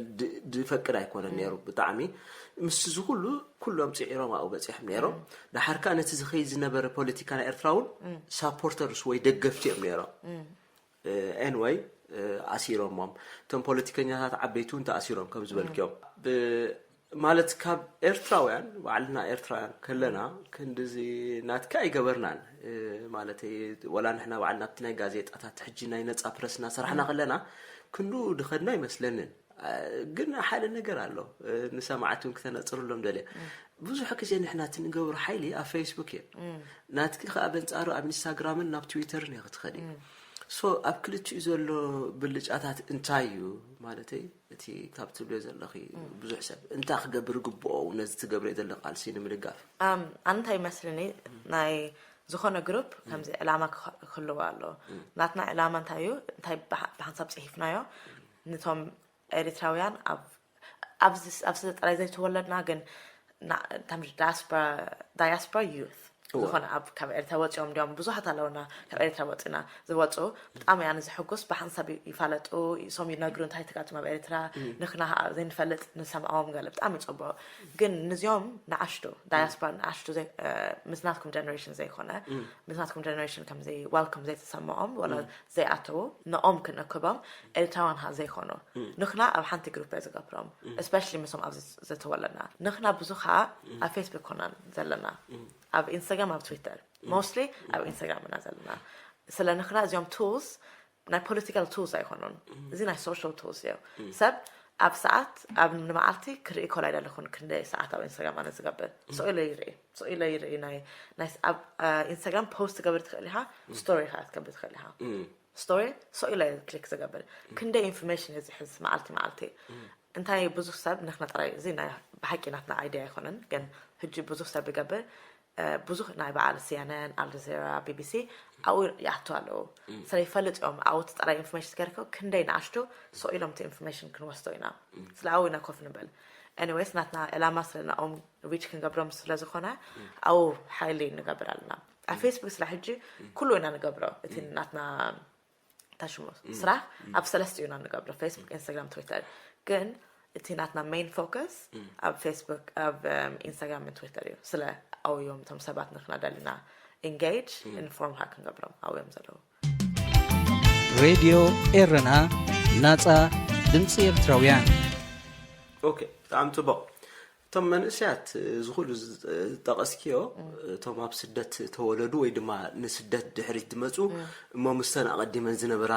ድፈቅድ ኣይኮነን ነይሩ። ብጣዕሚ ምስ እዚ ኩሉ ኩሎም ፅዒሮም ኣብኡ በፂሖም ነይሮም። ዳሓርካ ነቲ ዝኸይድ ዝነበረ ፖለቲካ ናይ ኤርትራ እውን ሳፖርተርስ ወይ ደገፍቲ እዮም ነይሮም። ኤንወይ ኣሲሮሞም። እቶም ፖለቲከኛታት ዓበይቲ እውን ተኣሲሮም ከም ዝበልክዮም። ማለት ካብ ኤርትራውያን ባዕልና ኤርትራውያን ከለና ክንድዚ ናትካ ኣይገበርናን። ማለት ወላ ንሕና ባዕልና ኣብቲ ናይ ጋዜጣታት ሕጂ ናይ ነፃ ፕረስ እናሰራሕና ከለና ክንዱ ድኸድና ኣይመስለንን። ግን ሓደ ነገር ኣሎ፣ ንሰማዕቲ እውን ክተነፅርሎም ደልየ። ብዙሕ ግዜ ንሕና እቲ ንገብሮ ሓይሊ ኣብ ፌስቡክ እዩ። ናትኪ ከዓ በንፃሩ ኣብ ኢንስታግራምን ናብ ትዊተርን እየ ክትኸዲ። ሶ ኣብ ክልቲኡ ዘሎ ብልጫታት እንታይ እዩ? ማለተይ እቲ ካብ ትብልዮ ዘለኺ ብዙሕ ሰብ እንታይ ክገብር ግብኦ ነዚ ትገብርዮ ዘሎ ቃልሲ ንምድጋፍ? ኣነ እንታይ ይመስልኒ፣ ናይ ዝኾነ ግሩፕ ከምዚ ዕላማ ክህልዎ ኣሎ። ናትና ዕላማ እንታይ እዩ? እንታይ ብሓንሳብ ፅሒፍናዮ? ንቶም ኤሪትራውያን ኣብዚ ጥራይ ዘይተወለድና ግን ዳያስፖራ ዩት ዝኾነ ኣብ ካብ ኤርትራ ወፂኦም እንዲኦም ብዙሓት ኣለውና። ካብ ኤርትራ ወፅና ዝወፁ ብጣዕሚ ኣነ ዝሕጉስ ብሓንሳብ ይፋለጡ፣ ሶም ይነግሩ እንታይ ተጋጥሞ ኣብ ኤርትራ። ንክና ዘይንፈልጥ ንሰምዖም ገለ ብጣዕሚ ይፅቡቅ። ግን ንዚኦም ንኣሽቱ ዳያስፖራ ንኣሽቱ ምስ ናትኩም ጀነሬሽን ዘይኮነ ምስ ናትኩም ጀነሬሽን ከምዚ ዋልከም ዘይተሰምዖም ወላ ዘይኣተዉ ንኦም ክንእክቦም ኤርትራውያን ካ ዘይኮኑ ንክና ኣብ ሓንቲ ግሩፕ እየ ዝገብሮም። እስፔሻሊ ምስም ኣብዚ ዝተወለድና ንክና ብዙ ከዓ ኣብ ፌስቡክ ኮናን ዘለና ኣብ ኢንስታግራም ኣብ ትዊተር ሞስትሊ ኣብ ኢንስታግራም ኢና ዘለና። ስለ ንክና እዚኦም ቱልስ ናይ ፖለቲካል ቱልስ ኣይኮኑን። እዚ ናይ ሶሻል ቱልስ እዩ። ሰብ ኣብ ሰዓት ኣብ ንመዓልቲ ክርኢ ኮል ኣይደለኹን ክንደይ ሰዓት ኣብ ኢንስታግራም ኣነ ዝገብር ስቕ ኢለ ይርኢ ስቕ ኢለ ይርኢ ናይ ናይ ኣብ ኢንስታግራም ፖስት ትገብር ትኽእል ኢኻ። ስቶሪ ኢኻ ክትገብር ትኽእል ኢኻ። ስቶሪ ስቕ ኢለ ክሊክ ዝገብር ክንደይ ኢንፎርሜሽን እየ ዝሕዝ መዓልቲ መዓልቲ። እንታይ ብዙሕ ሰብ ንሕና ጥራይ እዚ ናይ ብሓቂ ናትና ኣይድያ ኣይኮነን ግን ሕጂ ብዙሕ ሰብ ይገብር። ብዙሕ ናይ በዓል ሲያነን ኣልጀዚራ ቢቢሲ ኣብኡ ይኣቱ ኣለዉ። ስለ ይፈልጥ እዮም ኣብኡ እቲ ጥራይ ኢንፎርሜሽን ዝገርከው ክንደይ ንኣሽቱ ስቕ ኢሎም እቲ ኢንፎርሜሽን ክንወስዶ ኢና። ስለ ኣብኡ ኢና ኮፍ ንብል። ኤኒዌይስ ናትና ዕላማ ስለ ናኦም ሪች ክንገብሮም ስለ ዝኾነ ኣብኡ ሓይሊ ንገብር ኣለና። ኣብ ፌስቡክ ስለ ሕጂ ኩሉ ኢና ንገብሮ እቲ ናትና ታሽሙ ስራሕ ኣብ ሰለስቲኡ ኢና ንገብሮ ፌስቡክ ኢንስታግራም ትዊተር። ግን እቲ ናትና ሜን ፎከስ ኣብ ፌስቡክ ኣብ ኢንስታግራም ትዊተር እዩ። ስለ ኣብዮም እቶም ሰባት ንክና ደሊና ኢንጌጅ ኢንፎርም ካ ክንገብሮም ኣብዮም ዘለዉ። ሬድዮ ኤረና ናጻ ድምፂ ኤርትራውያን። ኦኬ ብጣዕሚ ፅቡቅ። እቶም መንእሰያት እዚ ኩሉ ዝጠቐስክዮ እቶም ኣብ ስደት ተወለዱ ወይ ድማ ንስደት ድሕሪት ዝመፁ እሞ ምስተን ኣቐዲመን ዝነበራ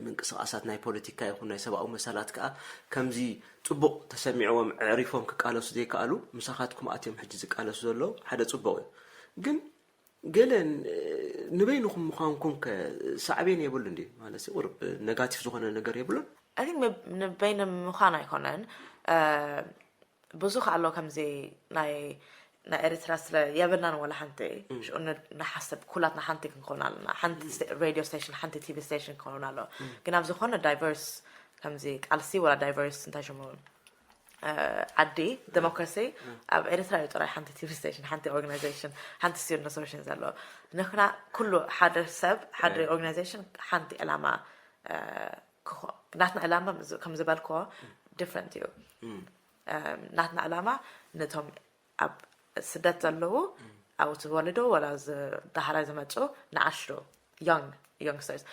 ምንቅስቓሳት ናይ ፖለቲካ ይኹን ናይ ሰብኣዊ መሰላት ከዓ ከምዚ ፅቡቕ ተሰሚዕዎም ዕዕሪፎም ክቃለሱ ዘይከኣሉ ምሳኻትኩም ኣትዮም ሕጂ ዝቃለሱ ዘለዉ ሓደ ፅቡቕ እዩ። ግን ገለን ንበይንኹም ምዃንኩም ከ ሳዕቤን የብሉን ድዩ? ማለት ቁሩብ ነጋቲቭ ዝኾነ ነገር የብሉን? ንበይነ ምዃን ኣይኮነን። ብዙሕ ኣሎ ከምዚ ናይ ናይ ኤርትራ ስለ የብልናን ዋላ ሓንቲ ሽኡ ንሓስብ ኩላትና ሓንቲ ክንኮን ኣለና። ሓንቲ ሬድዮ ስቴሽን ሓንቲ ቲቪ ስቴሽን ክኸውን ኣሎ። ግን ኣብ ዝኾነ ዳይቨርስ ከምዚ ቃልሲ ወላ ዳይቨርስ እንታይ ሽሙ ዓዲ ዴሞክራሲ ኣብ ኤርትራ እዩ ጥራይ ሓንቲ ቲቪ ስቴሽን ሓንቲ ኦርጋናይዜሽን ሓንቲ ስቲርኖ ሶሽን ዘሎ። ንሕና ኩሉ ሓደ ሰብ ሓደ ኦርጋናይዜሽን ሓንቲ ዕላማ ናትና ዕላማ ከም ዝበልክዎ ዲፍረንት እዩ። ናትና ዕላማ ነቶም ኣብ ስደት ዘለዉ ኣብኡ ትወልዶ ወላ ዳሕራይ ዝመፁ ንኣሽቱ young youngsters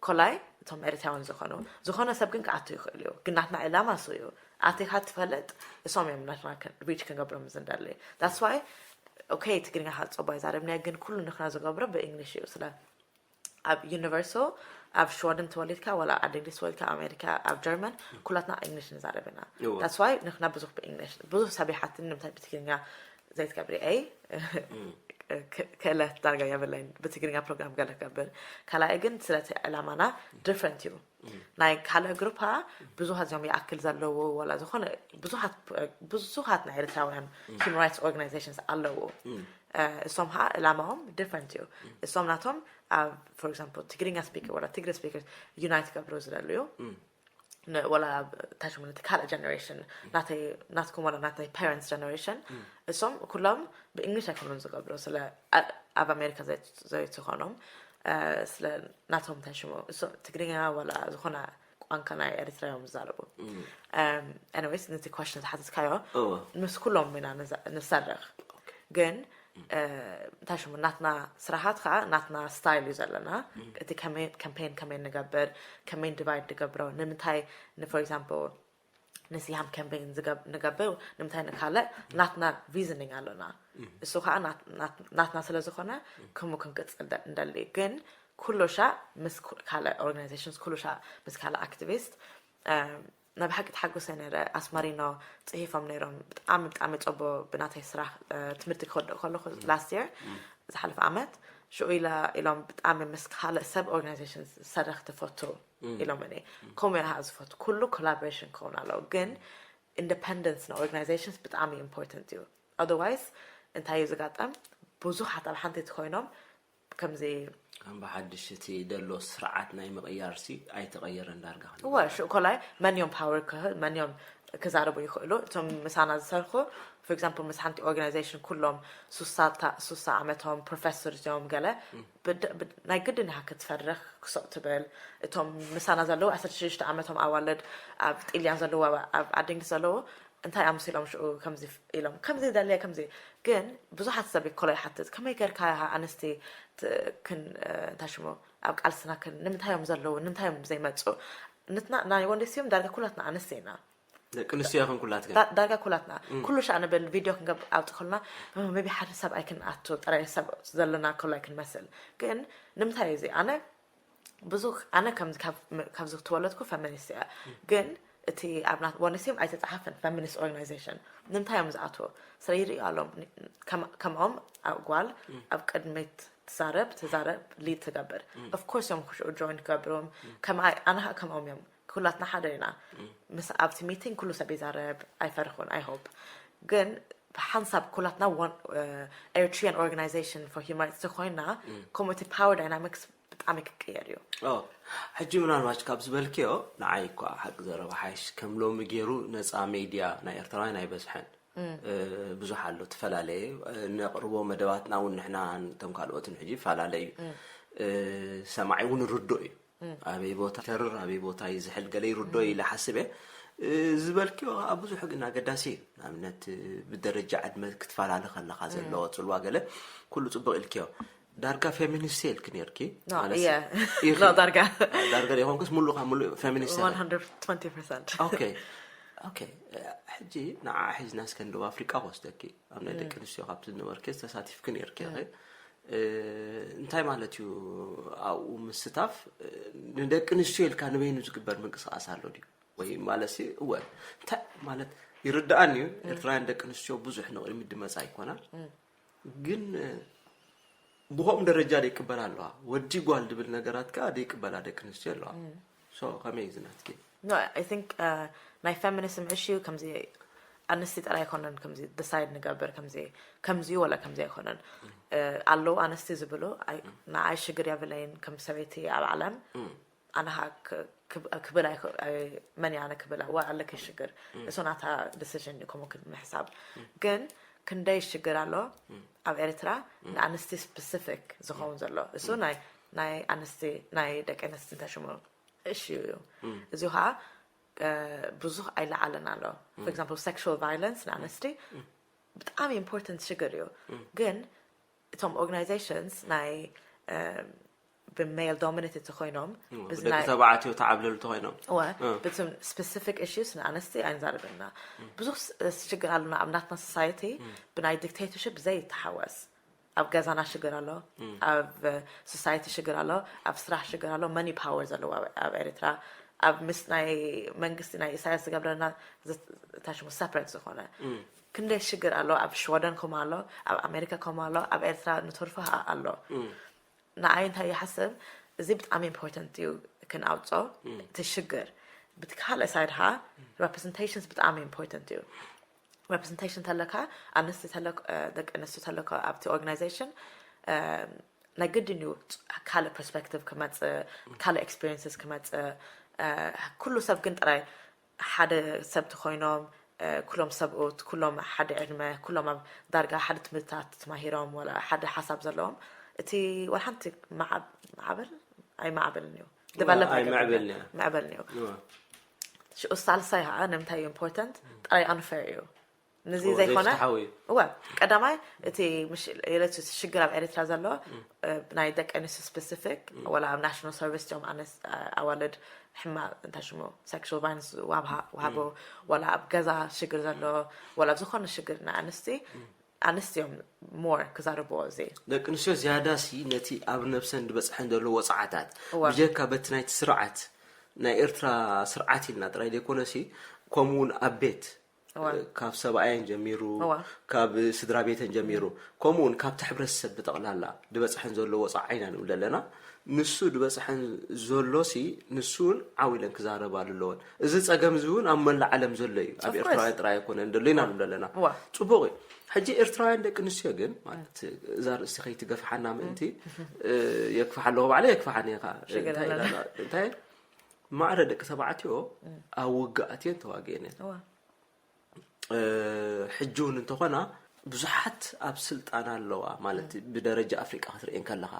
ኮላይ እቶም ኤርትራውያን ዝኾኑ ዝኾነ ሰብ ግን ክኣቱ ይኽእል እዩ። ግን ናትና ዕላማ እሱ እዩ። ኣቲኻ ትፈልጥ እሶም እዮም ናትና reach ክንገብሮም ዝንደሊ። That's why okay ትግርኛ ሓፀባ ይዛረብና ግን ኩሉ ንኽና ዝገብሮ ብእንግሊሽ እዩ። ስለ ኣብ ዩኒቨርሶ ኣብ ሽወደን ተወሊድካ ወላ ኣብ እንግሊዝ ተወሊድካ ኣሜሪካ ኣብ ጀርመን ኩላትና እንግሊሽ ንዛረብ ኢና። That's why ንኽና ብዙሕ ብእንግሊሽ ብዙሕ ሰብ ይሓትን ንምንታይ ብትግርኛ ዘይትገብሪ ኣይ ክእለት ዳርጋ የብለይን ብትግርኛ ፕሮግራም ገለ ክገብር ካልኣይ ግን ስለቲ ዕላማና different እዩ። ናይ ካልእ ግሩፓ ብዙሓት እዮም ይኣክል ዘለዎ ወላ ዝኾነ ብዙሓት ብዙሓት ናይ ኤርትራውያን human rights organizations ኣለዉ። እሶም ከዓ ዕላማኦም different እዩ። እሶም ናቶም ኣብ for example ትግርኛ speaker ወላ ትግረ speaker unite ገብሩ ዝደልዩ ወላ ታሽሙ ነቲ ካልእ generation ናትኩም ወላ ናተይ parents generation እሶም ኩሎም ብእንግሊሽ ኣይኮኑን ዝገብሩ ስለ ኣብ ኣሜሪካ ዘይትኾኖም ስለ ናቶም ታሽሙ ትግርኛ ወላ ዝኾነ ቋንካ ናይ ኤርትራ እዮም ዝዛረቡ። Anyways ነቲ question ዝሓተትካዮ ምስ ኩሎም ኢና ንሰርኽ ግን እንታይ ሽሙ ናትና ስራሓት ከዓ ናትና style እዩ ዘለና። እቲ campaign ከመይ ንገብር ከመይ divide ንገብሮ ንምንታይ for example ንስያም campaign ንገብር ንምንታይ ንካልእ ናትና reasoning ኣለና። እሱ ከዓ ናትና ስለ ዝኾነ ከምኡ ክንቅፅል እንደሊ ግን ኩሉ ሻዕ ምስ ካልእ organizations ኩሉ ሻዕ ምስ ካልእ activist ናይ ብሓቂ ተሓጎሰ ነረ። ኣስማሪኖ ፅሒፎም ነይሮም ብጣዕሚ ብጣዕሚ ፀቦ ብናተይ ስራሕ ትምህርቲ ክወድእ ከለኹ last year ዝሓለፈ ዓመት ሽዑ ኢላ ኢሎም ብጣዕሚ ምስ ካልእ ሰብ organization ዝሰርሕ ትፈቱ ኢሎም እኔ ከምኡ ኢለ ዝፈቱ ኩሉ collaboration ክኸውን ኣለዎ ግን independence ን organizations ብጣዕሚ important እዩ። Otherwise እንታይ እዩ ዝጋጠም ብዙሓት ኣብ ሓንቲ ኮይኖም ከምዚ ከም ብሓድሽ እቲ ደሎ ስርዓት ናይ ምቕያር ሲ ኣይተቐየረን ዳርጋ ክንብል እወ ሽእኮላይ መን እዮም power ክህብ መን እዮም ክዛረቡ ይኽእሉ እቶም ምሳና ዝሰርሑ for example ምስ ሓንቲ organization ኩሎም ሱሳ ሱሳ ዓመቶም professors እዮም ገለ ናይ ግድን ኢኻ ክትፈርኽ ክሶቕ ትብል እቶም ምሳና ዘለዉ ዓሰርተ ሽዱሽተ ዓመቶም ኣዋልድ ኣብ ጥልያን ዘለዉ ኣብ ዓዲ እንግሊዝ ዘለዉ እንታይ ኣምሲሎም ሽኡ ከምዚ ኢሎም ከምዚ ደልየ ከምዚ ግን ብዙሓት ሰብ ኮሎ ይሓትት ከመይ ገርካ ኣንስቲ እንታይ ሽሙ ኣብ ቃልስና ክን ንምንታይ እዮም ዘለዉ ንምንታይ እዮም ዘይመፁ ንትና ናይ ወንደስዮም ዳርጋ ኩላትና ኣንስቲ ኢና ደቂ ኣንስትዮ ከም ኩላትክን ዳርጋ ኩላትና ኩሉ ሻዕ ንብል ቪድዮ ክንገብ ኣውፅ ከልና ቢ ሓደ ሰብ ኣይክንኣቱ ጥራይ ሰብ ዘለና ኮላይ ክንመስል ግን ንምንታይ እዚ ኣነ ብዙ ኣነ ካብዚ ተወለድኩ feminist እያ ግን እቲ ኣብ ወንደስዮም ኣይተፃሓፈን feminist organization ንምንታይ እዮም ዝኣትዎ ስለ ይርእዩ ኣሎም ከምኦም ጓል ኣብ ቅድሚት ትዛረብ ትዛረብ lead ትገብር of course እዮም ክሽኡ join ክገብሮም ከማይ ኣነ ከምኦም እዮም ኩላትና ሓደ ኢና ምስ ኣብቲ meeting ኩሉ ሰብ ይዛረብ ኣይፈርኹን I hope ግን ብሓንሳብ ኩላትና Eritrean organization for human rights ተኮይና ከምኡ እቲ power dynamics ብጣዕሚ ክቀየር እዩ ሕጂ ምናልባሽ ካብ ዝበልክዮ ንዓይ እኳ ሓቂ ዘረባ ሓይሽ ከም ሎሚ ገይሩ ነፃ ሜድያ ናይ ኤርትራውያን ኣይበዝሐን ብዙሕ ኣሎ ትፈላለየ ነቕርቦ መደባትና እውን ንሕና ቶም ካልኦትን ሕጂ ይፈላለ እዩ ሰማዒ እውን ርዶ እዩ ኣበይ ቦታ ተርር ኣበይ ቦታ ይዝሕል ገለ ይርዶ ኢለ ሓስብ እየ ዝበልክዮ ከዓ ብዙሕ ግን ኣገዳሲ እዩ ንኣብነት ብደረጃ ዕድመ ክትፈላለ ከለካ ዘለዎ ፅልዋ ገለ ኩሉ ፅቡቅ ኢልክዮ ዳርጋ ፌሚኒስት ኢልክ ነርኪ ዳርጋ ዳርጋ ዘይኮንኩስ ሙሉ ካብ ሙሉ ፌሚኒስት ሕጂ ንዓ ሒዝና እስከ ንደቡብ ኣፍሪቃ ክወስደኪ ኣብ ናይ ደቂ ኣንስትዮ ካብቲ ዝነበርኪ ዝተሳቲፍኪ ነርኪ እንታይ ማለት እዩ ኣብኡ ምስታፍ ንደቂ ኣንስትዮ ኢልካ ንበይኑ ዝግበር ምንቅስቃስ ኣሎ ድዩ ወይ ማለት እወ እንታይ ማለት ይርዳኣኒ እዩ ኤርትራውያን ደቂ ኣንስትዮ ብዙሕ ንቅድሚት ድመፃ ኣይኮና ግን ብኸምኡ ደረጃ ደይቅበላ ኣለዋ ወዲ ጓል ድብል ነገራት ከዓ ደይቅበላ ደቂ ኣንስትዮ ኣለዋ ከመይ እዩ ዝናትኪ ናይ feminism issue ከምዚ ኣንስቲ ጥራይ ኣይኮነን ከምዚ decide ንገብር ከምዚ ከምዚ ወላ ከምዚ ኣይኮነን ኣለዉ ኣንስቲ ዝብሉ ንዓይ ሽግር የብለይን ከም ሰበይቲ ኣብ ዓለም ኣነኻ ክብል መን ኣነ ክብል ዋ ኣለኪ ሽግር እሱ ናታ decision እዩ ከምኡ ምሕሳብ ግን ክንደይ ሽግር ኣሎ ኣብ ኤርትራ ንኣንስቲ specific ዝኸውን ዘሎ እሱ ናይ ናይ ኣንስቲ ናይ ደቂ ኣንስቲ እንታይ ሽሙ issue እዩ እዚ ከዓ ብዙሕ ኣይለዓለን ኣሎ። For example, sexual violence ንኣንስቲ ብጣዕሚ important ሽግር እዩ። ግን እቶም organizations ናይ ብ male dominated ተኮይኖም ብደቂ ተባዕትዮ ተዓብለሉ ተኮይኖም ብትም specific issues ንኣንስቲ ኣይንዛረብና። ብዙሕ ሽግር ኣለና ኣብ ናትና society ብናይ dictatorship ዘይተሓወስ። ኣብ ገዛና ሽግር ኣሎ፣ ኣብ society ሽግር ኣሎ፣ ኣብ ስራሕ ሽግር ኣሎ። Money power ዘለዎ ኣብ ኤርትራ ኣብ ምስ ናይ መንግስቲ ናይ ኢሳያስ ዝገብረና ታሽሙ separate ዝኾነ ክንደይ ሽግር ኣሎ። ኣብ ሽወደን ከምኡ ኣሎ፣ ኣብ ኣሜሪካ ከምኡ ኣሎ፣ ኣብ ኤርትራ ንተርፎ ኣሎ። ንኣይ እንታይ ይሓስብ እዚ ብጣዕሚ important እዩ ክንኣውጾ እቲ ሽግር። ብቲ ካልእ side ካ representations ብጣዕሚ important እዩ። Representation ተለካ ኣንስቲ ተለክ ደቂ ኣንስትዮ ተለካ ኣብቲ organization ናይ ግድን እዩ ካልእ perspective ክመፅእ ካልእ experiences ክመፅእ። ኩሉ ሰብ ግን ጥራይ ሓደ ሰብ ተኮይኖም ኩሎም ሰብኡት ኩሎም ሓደ ዕድመ ኩሎም ኣብ ዳርጋ ሓደ ትምህርትታት ተማሂሮም ወላ ሓደ ሓሳብ ዘለዎም እቲ ወላ ሓንቲ ማዕበል ኣይማዕበልን እዩ። ኣይምዕብልን እዩ። ምዕበልን እዩ። ሽኡ ሳልሳይ ከዓ ንምንታይ እዩ important ጥራይ unfair እዩ። ንዚ ዘይኮነ እወ ቀዳማይ እቲ ሽግር ኣብ ኤርትራ ዘሎ ናይ ደቂ ኣንስትዮ specific ወላ ኣብ national service ም ኣዋልድ ሕማቅ እንታይ ሽሙ sexual violence ዋሃቦ ወላ ኣብ ገዛ ሽግር ዘሎ ወላ ኣብ ዝኾነ ሽግር ንኣንስቲ ኣንስቲ እዮም more ክዛረብዎ እዚ። ደቂ ኣንስትዮ ዝያዳ ሲ ነቲ ኣብ ነብሰን ዝበፅሐን ዘሎ ወፅዓታት ብጀካ በቲ ናይቲ ስርዓት ናይ ኤርትራ ስርዓት ኢልና ጥራይ ዘይኮነሲ ከምኡ እውን ኣብ ቤት ካብ ሰብኣየን ጀሚሩ ካብ ስድራ ቤተን ጀሚሩ ከምኡ እውን ካብቲ ሕብረተሰብ ብጠቕላላ ዝበፅሐን ዘሎ ወፃዓ ኢና ንብል ዘለና። ንሱ ዝበፅሐን ዘሎ ሲ ንሱ እውን ዓው ኢለን ክዛረባሉ ኣለወን። እዚ ፀገም እዚ እውን ኣብ መላእ ዓለም ዘሎ እዩ። ኣብ ኤርትራውያን ጥራይ ኣይኮነን ዘሎ ኢና ንብል ኣለና። ፅቡቅ እዩ። ሕጂ ኤርትራውያን ደቂ ኣንስትዮ ግን ማለት እዛ ርእሲ ከይትገፍሓና ምእንቲ የክፍሓ ኣለኹ ባዕለ የክፍሓኒ ኢኻ እንታይ ማዕረ ደቂ ተባዕትዮ ኣብ ውግእ ኣትየን ተዋጊአን እየን። ሕጂ እውን እንተኾና ብዙሓት ኣብ ስልጣን ኣለዋ ማለት ብደረጃ ኣፍሪቃ ክትርእየን ከለኻ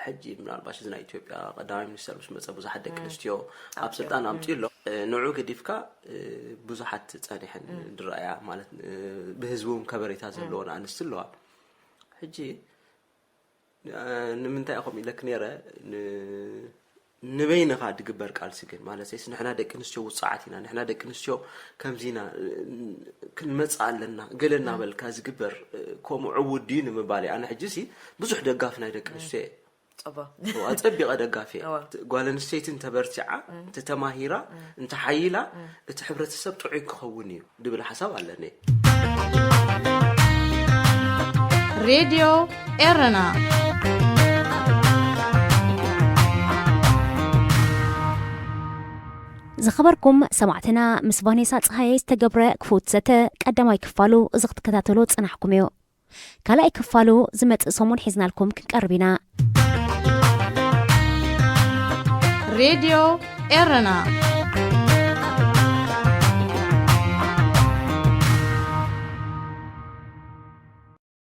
ሕጂ ምናልባሽ እዚ ናይ ኢትዮጵያ ቀዳማይ ሚኒስተር ምስ መፀ ብዙሓት ደቂ ኣንስትዮ ኣብ ስልጣን ኣምፅኡ ኣሎ። ንዑ ገዲፍካ ብዙሓት ፀኒሐን ዝረኣያ ማለት ብህዝቢ እውን ከበሬታ ዘለዎን ኣንስቲ ኣለዋ። ሕጂ ንምንታይ ኢኹም ኢለክ ነይረ ንበይንኻ ዝግበር ቃልሲ ግን ማለት ስ ንሕና ደቂ ኣንስትዮ ውፅዓት ኢና ንሕና ደቂ ኣንስትዮ ከምዚ ኢና ክንመፅእ ኣለና ገለ እናበልካ ዝግበር ከምኡ ዕውት ድዩ ንምባል ኣነ ሕጂ ሲ ብዙሕ ደጋፊ ናይ ደቂ ኣንስትዮ እየ። ኣፀቢቐ ደጋፊ እየ። ጓል ኣንስተይቲ እንተበርቲዓ እንተተማሂራ እንተሓይላ እቲ ሕብረተሰብ ጥዑይ ክኸውን እዩ ዝብል ሓሳብ ኣለኒ። ሬድዮ ኤረና ዝኸበርኩም ሰማዕትና ምስ ቫኔሳ ፀሃየ ዝተገብረ ክፉት ዘተ ቀዳማይ ክፋሉ እዚ ክትከታተሉ ፅናሕኩም እዩ። ካልኣይ ክፋሉ ዝመፅእ ሰሙን ሒዝናልኩም ክንቀርብ ኢና። ሬድዮ ኤረና